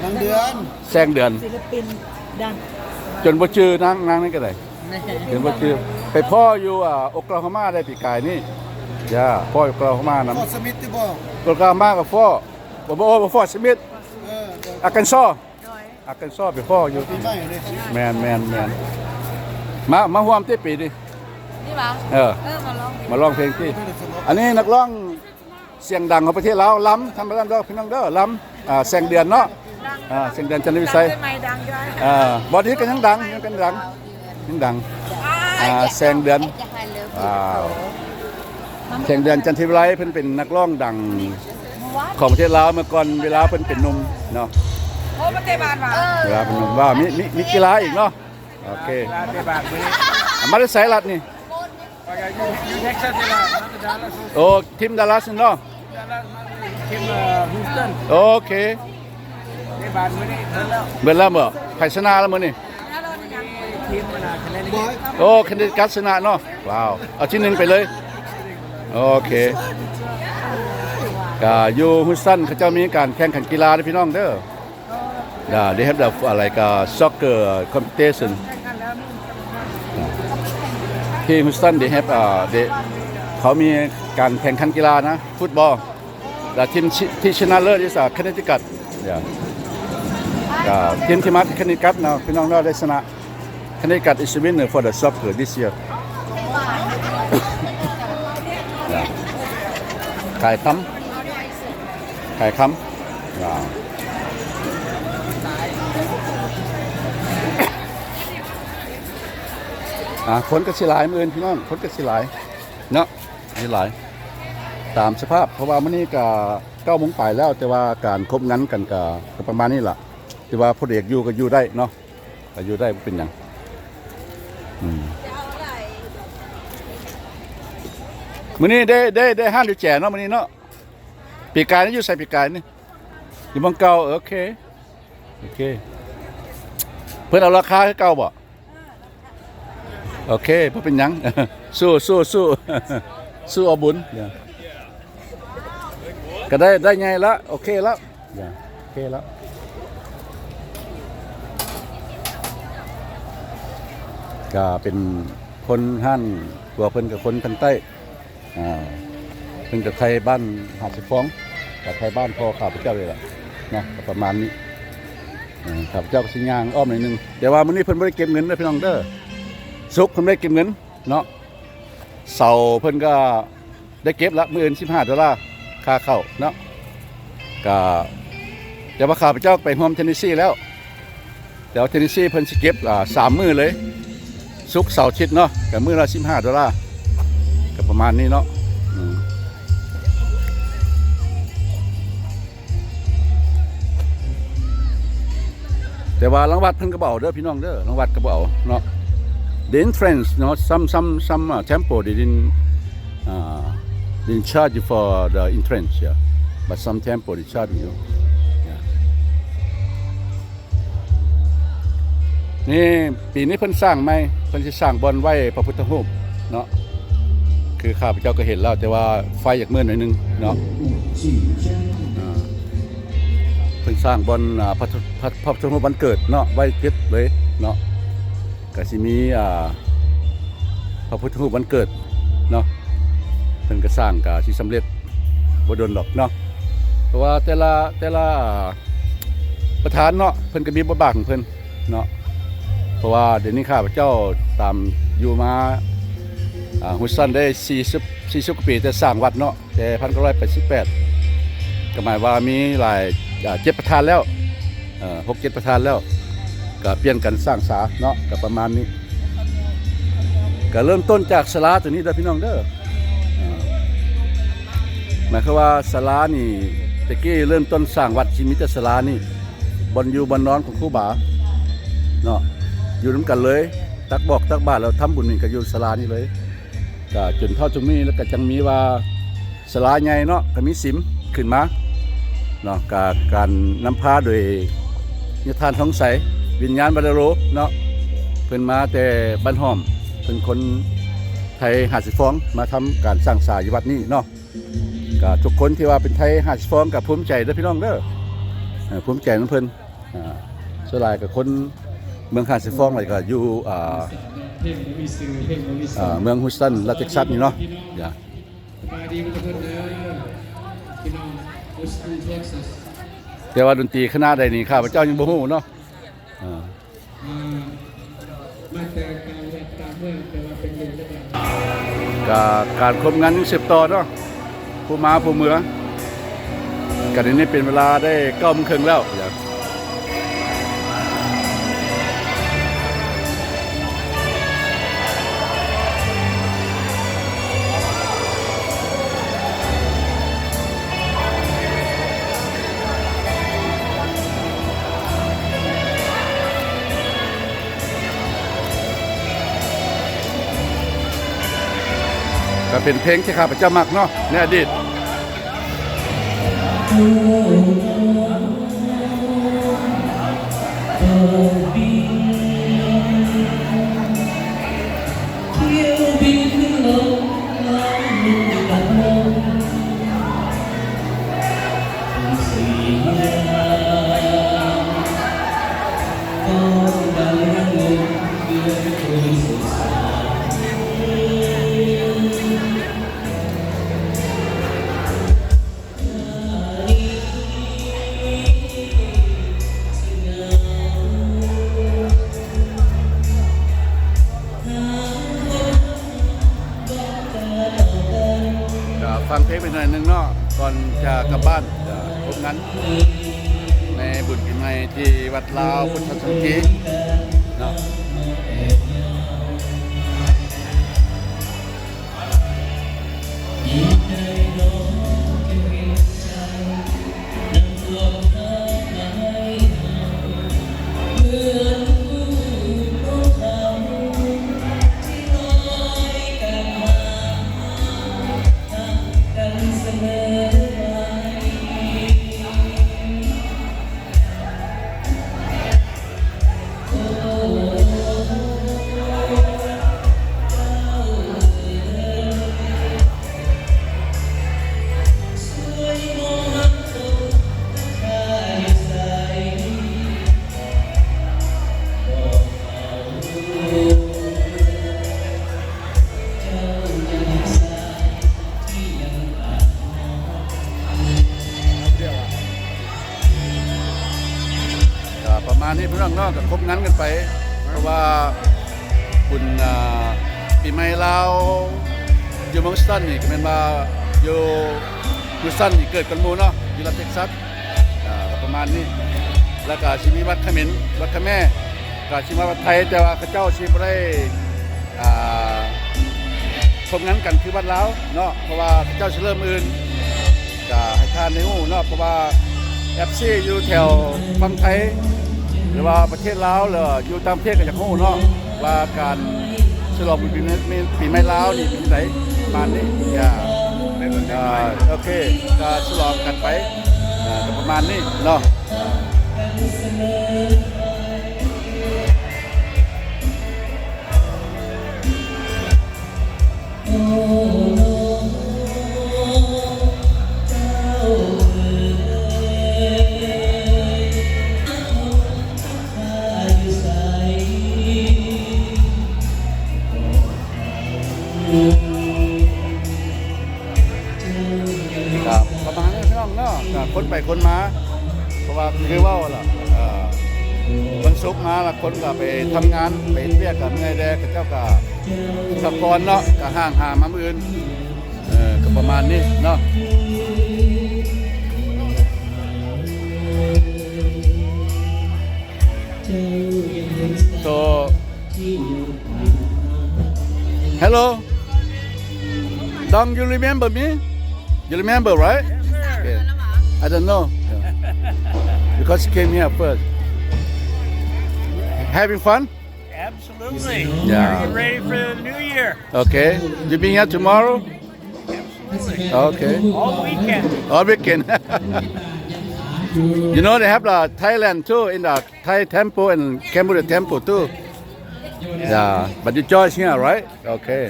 ນາງເດືອນ ແສງເດືອນ ສິລະປິນດັງ ຈົນບໍ່ຈື່ນາງ ນາງນີ້ກໍໄດ້ ແມ່ນ ຈົນບໍ່ຈື່ ໄປພໍ້ຢູ່ ອ່າ ໂອກລາໂຮມາໄດ້ປີກາຍນີ້ ຢ່າ ພໍ້ໂອກລາໂຮມານຳ ພໍ້ສະມິດຕິບໍ ໂອກລາໂຮມາກໍພໍ້ ບໍ່ ບໍ່ ບໍ່ ບໍ່ພໍ້ສະມິດ ເອີ ອາກັນຊໍ ໂດຍ ອາກັນຊໍໄປພໍ້ຢູ່ ປີໃໝ່ເດ້ ແມ່ນ ແມ່ນ ແມ່ນ ມາ ມາຮ່ວມຕິປີນີ້ ນີ້ຫວາ ເອີ ເອີ ມາຮ້ອງເພງ ມາຮ້ອງເພງຕິ ອັນນີ້ນັກຮ້ອງ ສຽງດັງຂອງປະເທດລາວ ລຳ ທຳມະດາດອກ ພີ່ນ້ອງເດີ ລຳ ອ່າ ແສງເດືອນເນາະ ອ່າ ແສງເດືອນ ຈັນທະວິໄຊ ດັງໄດ້ໄໝ? ດັງຢູ່ ອ່າ ບໍ່ດີກໍຍັງດັງ ຍັງກັນດັງ ຍັງດັງ ອ່າ ແສງເດືອນ ວ້າວ ແສງເດືອນ ຈັນທະວິໄລ ເພິ່ນເປັນນັກຮ້ອງດັງຂອງປະເທດລາວ ເມື່ອກ່ອນເວລາເພິ່ນເປັນໜຸ່ມເນາະ ໂອ້ ມາເຕະບານຫວາ? ເອີ ເວລາເປັນໜຸ່ມ ວ່າມີ ມີ ມີກິລາອີກເນາະ ໂອເຄ ເຕະບານມື້ນີ້ ມາແຕ່ໃສລັດນີ້? ຂ້ອຍກໍຢູ່ ຢູ່ເທັກຊັສນີ້ລະ ມາແຕ່ດາລັສ ໂອ້ ທີມດາລັສເນາະ ດາລັສ ມາທີມ ເອີ ຮີສຕັນ ໂອເຄ ເຕະບານມື້ນີ້ເບິດແລ້ວ ເບິດແລ້ວບໍ? ໃຜຊະນະລະມື້ນີ້? ທີມອັນນ່າ ຄອນເນຕິຄັດ ໂອ້ ຄອນເນຕິຄັດຊະນະເນາະ ວ້າວ ເອົາທີໜຶ່ງໄປເລີຍ ໂອເຄ ກະຢູ່ຮີສຕັນ ເຂົາເຈົ້າມີການແຂ່ງຂັນກິລາເດີພີ່ນ້ອງເດີ Yeah, they have the, uh, like, uh, soccer competition. ທີ່ Houston they have, uh, they ເຂົາມີການແຂ່ງຂັນກິລານະ ຟຸດບອລ ແລະ ທີມທີ່ ທີ່ຊະນະເລີດ is, uh, Connecticut. Yeah. ກໍທີມທີ່ມາຈາກ Connecticut ນະ ພີ່ນ້ອງເນາະ ໄດ້ຊະນະ Connecticut is winner for the soccer this year. ຂາຍຄຳ ຂາຍຄຳ ອ່າ ຄົນກໍຊິຫຼາຍມື້ອື່ນພີ່ນ້ອງ ຄົນກໍຊິຫຼາຍເນາະ ຊິຫຼາຍຕາມສະພາບ ເພາະວ່າມື້ນີ້ກໍເກົ້າໂມງປາຍແລ້ວ ແຕ່ວ່າການຄົບງັນກັນກໍ ກໍປະມານນີ້ລະ ແຕ່ວ່າຜູ້ໃດຢາກຢູ່ກໍຢູ່ໄດ້ເນາະ ກໍຢູ່ໄດ້ ບໍ່ເປັນຫຍັງ ອືມ ມື້ນີ້ໄດ້ ໄດ້ ໄດ້ຮ້ານຢູ່ແຈເນາະ ມື້ນີ້ເນາະ ປີກາຍນີ້ຢູ່ໃສ? ປີກາຍນີ້ຢູ່ໝ່ອງເກົ່າ ໂອເຄ ໂອເຄ ເພິ່ນເອົາລາຄາຄືເກົ່າບໍ່? ໂອເຄ ບໍ່ເປັນຫຍັງ ສູ້ ສູ້ ສູ້ ສູ້ເອົາບຸນ ກໍໄດ້ ໄດ້ໃຫຍ່ລະ ໂອເຄລະ ໂອເຄລະ ກໍເປັນຄົນຮ້ານ ຕົວເພິ່ນກໍຄົນທາງໃຕ້ ອ່າ ເພິ່ນກໍໄທບ້ານຫາດຊະຟອງ ກໍໄທບ້ານພໍ່ຂ້າພະເຈົ້ານີ້ແຫຼະເນາະ ກໍປະມານນີ້ ເອີ ຂ້າພະເຈົ້າກໍຊິຍ່າງອ້ອມໜ້ອຍໜຶ່ງ ແຕ່ວ່າມື້ນີ້ເພິ່ນບໍ່ໄດ້ເກັບເງິນເດີພີ່ນ້ອງເດີ ສຸກເພິ່ນບໍ່ໄດ້ເກັບເງິນເນາະ ເສົາເພິ່ນກໍໄດ້ເກັບລະ ມື້ອື່ນສິບຫ້າໂດລາ ຄ່າເຂົ້າເນາະ ກໍ ແຕ່ວ່າຂ້າພະເຈົ້າໄປຮ່ວມເທນເນຊີແລ້ວ ແຕ່ວ່າເທນເນຊີເພິ່ນຊິເກັບ ອ່າ ສາມມື້ເລີຍ ສຸກ ເສົາ ອາທິດເນາະ ກໍມື້ລະສິບຫ້າໂດລາ ປະມານນີ້ເນາະ ອືມ ແຕ່ວ່າຫຼັງວັດເພິ່ນກໍບໍ່ເອົາເດີພີ່ນ້ອງເດີ ຫຼັງວັດກໍບໍ່ເອົາເນາະ the entrance ເນາະ some some some uh, temple they didn't uh, didn't charge you for the entrance, yeah, but some temple they charge you, yeah. ນີ້ ປີນີ້ເພິ່ນສ້າງໃໝ່ ເພິ່ນຊິສ້າງບ່ອນໄຫວ້ພະພຸດທະຮູບເນາະ ຄືຂ້າພະເຈົ້າກໍເຫັນແລ້ວ ແຕ່ວ່າໄຟຢາກມືດໜ້ອຍໜຶ່ງເນາະ ອ່າ ເພິ່ນສ້າງບ່ອນ ອ່າ ພະ ພະ ພະພຸດທະຮູບວັນເກີດເນາະ ໄວ້ເກັບເລີຍເນາະ ກະຊິມີ ອ່າ ພະພຸດທະຮູບວັນເກີດເນາະ ເພິ່ນກະສ້າງກະຊິສຳເລັດບໍ່ດົນດອກເນາະ ເພາະວ່າແຕ່ລະ ແຕ່ລະ ປະທານເນາະ ເພິ່ນກໍມີບົດບາດຂອງເພິ່ນເນາະ ເພາະວ່າດຽວນີ້ຂ້າພະເຈົ້າຕາມຢູ່ມາ ອ່າ Houston ໄດ້ສີ່ສິບ ສີ່ສິບກວ່າປີ ແຕ່ສ້າງວັດເນາະ ແຕ່ພັນເກົ້າຮ້ອຍແປດສິບແປດ ກໍໝາຍວ່າມີຫຼາຍ ອ່າ ເຈັດປະທານແລ້ວ ເອີ ຫົກເຈັດປະທານແລ້ວ ກໍປ່ຽນກັນສ້າງສາເນາະ ກໍປະມານນີ້ ກໍເລີ່ມຕົ້ນຈາກສາລາຕົວນີ້ເດີພີ່ນ້ອງເດີ ອ່າ ໝາຍຄວາມວ່າສາລານີ້ ແຕ່ກີ້ເລີ່ມຕົ້ນສ້າງວັດຊິມີແຕ່ສາລານີ້ ບ່ອນຢູ່ບ່ອນນອນຂອງຄູບາເນາະ ຢູ່ນຳກັນເລີຍ ຕັກບອກຕັກບາດແລ້ວທຳບຸນນີ້ກໍຢູ່ສາລານີ້ເລີຍ ກະຈົນເທົ່າທຸກມື້ ແລ້ວກະຈັ່ງມີວ່າສາລາໃຫຍ່ເນາະ ກະມີສິມຂຶ້ນມາເນາະ ກະການນຳພາໂດຍຍາທ່ານທອງໃສ ວິນຍານວັນລະໂລເນາະ ເພິ່ນມາແຕ່ບ້ານຫ້ອມ ເປັນຄົນໄທຫາດຊາຍຟອງ ມາທຳການສ້າງສາຢູ່ວັດນີ້ເນາະ ກະທຸກຄົນທີ່ວ່າເປັນໄທຫາດຊາຍຟອງກະພູມໃຈເດີພີ່ນ້ອງເດີ ເອີ ພູມໃຈນຳເພິ່ນ ອ່າ ສ່ວນຫຼາຍກໍຄົນເມືອງຫາດຊາຍຟອງ ແລ້ວກໍຢູ່ ອ່າ ອ່າ ເມືອງ Houston ລັດ Texas ນີ້ເນາະ ຢ່າ ສະບາຍດີທຸກຄົນເດີ ພີ່ນ້ອງ Houston Texas ແຕ່ວ່າດົນຕີຄະນະໃດນີ້ ຂ້າພະເຈົ້າຍັງບໍ່ຮູ້ເນາະ ອ່າ ມາ ມາແຕ່ຕ່າງວັດຕ່າງເມືອງ ແຕ່ວ່າເປັນໂຍມ ກະການຄົມງານຍັງສືບຕໍ່ເນາະ ຜູ້ມາຜູ້ເມືອ ກະດຽວນີ້ເປັນເວລາໄດ້ເກົ້າໂມງເຄິ່ງແລ້ວ. ກໍເປັນເພງທີ່ຂ້າພະເຈົ້າມັກເນາະ ໃນອະດີດ. ກະຟັງເພງໄປໜ້ອຍໜຶ່ງເນາະ ກ່ອນຈະກັບບ້ານ ກະພົບກັນໃນບຸນປີໃໝ່ທີ່ວັດລາວພຸດທະສາມັກຄີເນາະ. ກະປະມານນີ້ພີ່ນ້ອງເນາະ ກະຄົບງັນກັນໄປ ເພາະວ່າບຸນ ອ່າ ປີໃໝ່ລາວຢູ່ເມືອງ Houston ນີ້ ກະແມ່ນວ່າຢູ່ Houston ນີ້ເກີດກ່ອນໝູ່ເນາະ ຢູ່ລັດ Texas ອ່າ ກະປະມານນີ້ ແລ້ວກະຊິມີວັດຂະເໝນ ວັດຂະແມ ກະຊິມາວັດໄທ ແຕ່ວ່າເຂົາເຈົ້າຊິບໍ່ໄດ້ ອ່າ ຮ່ວມງານກັນຄືບ້ານລາວເນາະ ເພາະວ່າເຂົາເຈົ້າຊິເລີ່ມມື້ອື່ນ ກະໃຫ້ທ່ານໄດ້ຮູ້ເນາະ ເພາະວ່າ ເອັຟຊີ ຢູ່ແຖວຝັ່ງໄທ ຫຼືວ່າປະເທດລາວ ຫຼືຢູ່ຕ່າງປະເທດກໍຢາກຮູ້ເນາະ ວ່າການສະຫຼອງບຸນປີໃໝ່ ປີໃໝ່ລາວນີ້ເປັນຈັ່ງໃດ ປະມານນີ້ ກະ ອ່າ ໂອເຄ ກະສະຫຼອງກັນໄປ ອ່າ ກະປະມານນີ້ເນາະ. ກໍປະມານນີ້ພີ່ນ້ອງເນາະ ກໍຄົນໄປຄົນມາ ເພາະວ່າຄືເວົ້າລະ ເອີ ວັນສຸກມາລະ ຄົນກໍໄປທຳງານ ໄປເຮັດວຽກ ກໍເມື່ອຍແດ່ ເຂົາເຈົ້າກໍພັກຜ່ອນເນາະ ກໍຫ້າງຫາມາມື້ອື່ນ ເອີ ກໍປະມານນີ້ເນາະ. So, hello. Dong, you remember me? You remember, right? Yes, sir. Okay. I don't know. Yeah. Because you came here first. Having fun? Absolutely. Yeah. Getting ready for the new year. Okay. You been here tomorrow? Absolutely. Okay. All weekend. All weekend. You know they have the Thailand too in the Thai temple and Cambodia temple too. Yeah. Yeah, but you join here, right? Okay.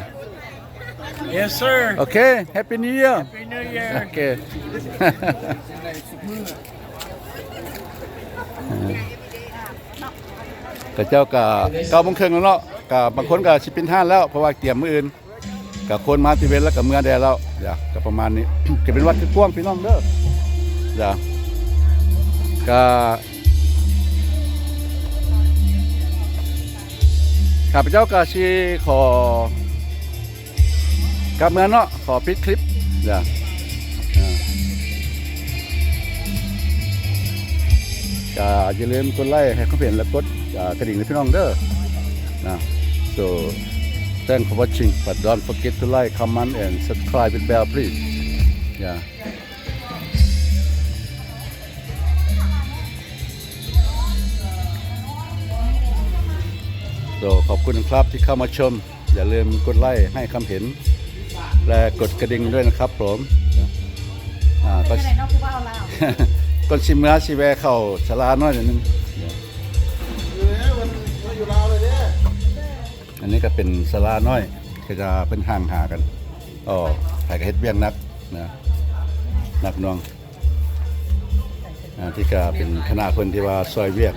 Yes, sir. Okay. Happy New Year. Happy New Year. Okay. ເຂົາເຈົ້າກະເກົ້າໂມງເຄິ່ງແລ້ວເນາະ ກະບາງຄົນກະຊິປິດຮ້ານແລ້ວ ເພາະວ່າກຽມມື້ອື່ນ ກະຄົນມາແຕ່ເວັນແລ້ວກະເມືອແດ່ແລ້ວ ກະປະມານນີ້ ກະເປັນວັດຄືກວ້າງພີ່ນ້ອງເດີ ກະ ຂ້າພະເຈົ້າກະຊິຂໍ ກັບເມືອເນາະ ຂໍປິດຄລິບ ເດີ ອ່າ ກໍຢ່າລືມກົດໄລໃຫ້ຄວາມເຫັນ ແລະ ກົດ ອ່າ ກະດິ່ງໃຫ້ພີ່ນ້ອງເດີ ນະ So, thanks for watching, but don't forget to like, comment and subscribe with bell, please. Yeah. So, ຂອບຄຸນຄັບທີ່ເຂົ້າມາຊົມ ຢ່າລືມກົດໄລໃຫ້ຄຳເຫັນ ແລະ ກົດກະດິ່ງດ້ວຍນະຄັບຜົມ ອ່າ ກ່ອນ ກ່ອນຊິເມືອຊິແວ່ເຂົ້າສາລານ້ອຍໜ້ອຍໜຶ່ງ ອັນນີ້ກໍເປັນສາລານ້ອຍ ກໍຈະເປັນຫ້າງຫາກັນ ອໍ ໃຜກໍເຮັດວຽກໜັກນະ ໜັກໜ່ວງ ອ່າ ທີ່ກະເປັນຄະນະເພິ່ນທີ່ວ່າຊ່ອຍວຽກ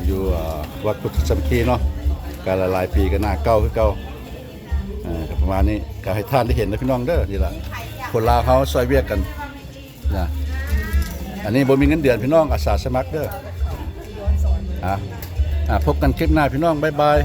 ຢູ່ ອ່າ ວັດພຸດທະສາມັກຄີເນາະ ກະຫຼາຍໆປີກະໜ້າເກົ່າຄືເກົ່າ ເອີ ກະປະມານນີ້ ກະໃຫ້ທ່ານໄດ້ເຫັນເດີພີ່ນ້ອງເດີ ນີ້ລະ ຄົນລາວເຮົາຊ່ອຍວຽກກັນນະ ອັນນີ້ບໍ່ມີເງິນເດືອນພີ່ນ້ອງ ອາສາສະໝັກເດີ ອ່າ ພົບກັນຄລິບໜ້າພີ່ນ້ອງ ບາຍບາຍ.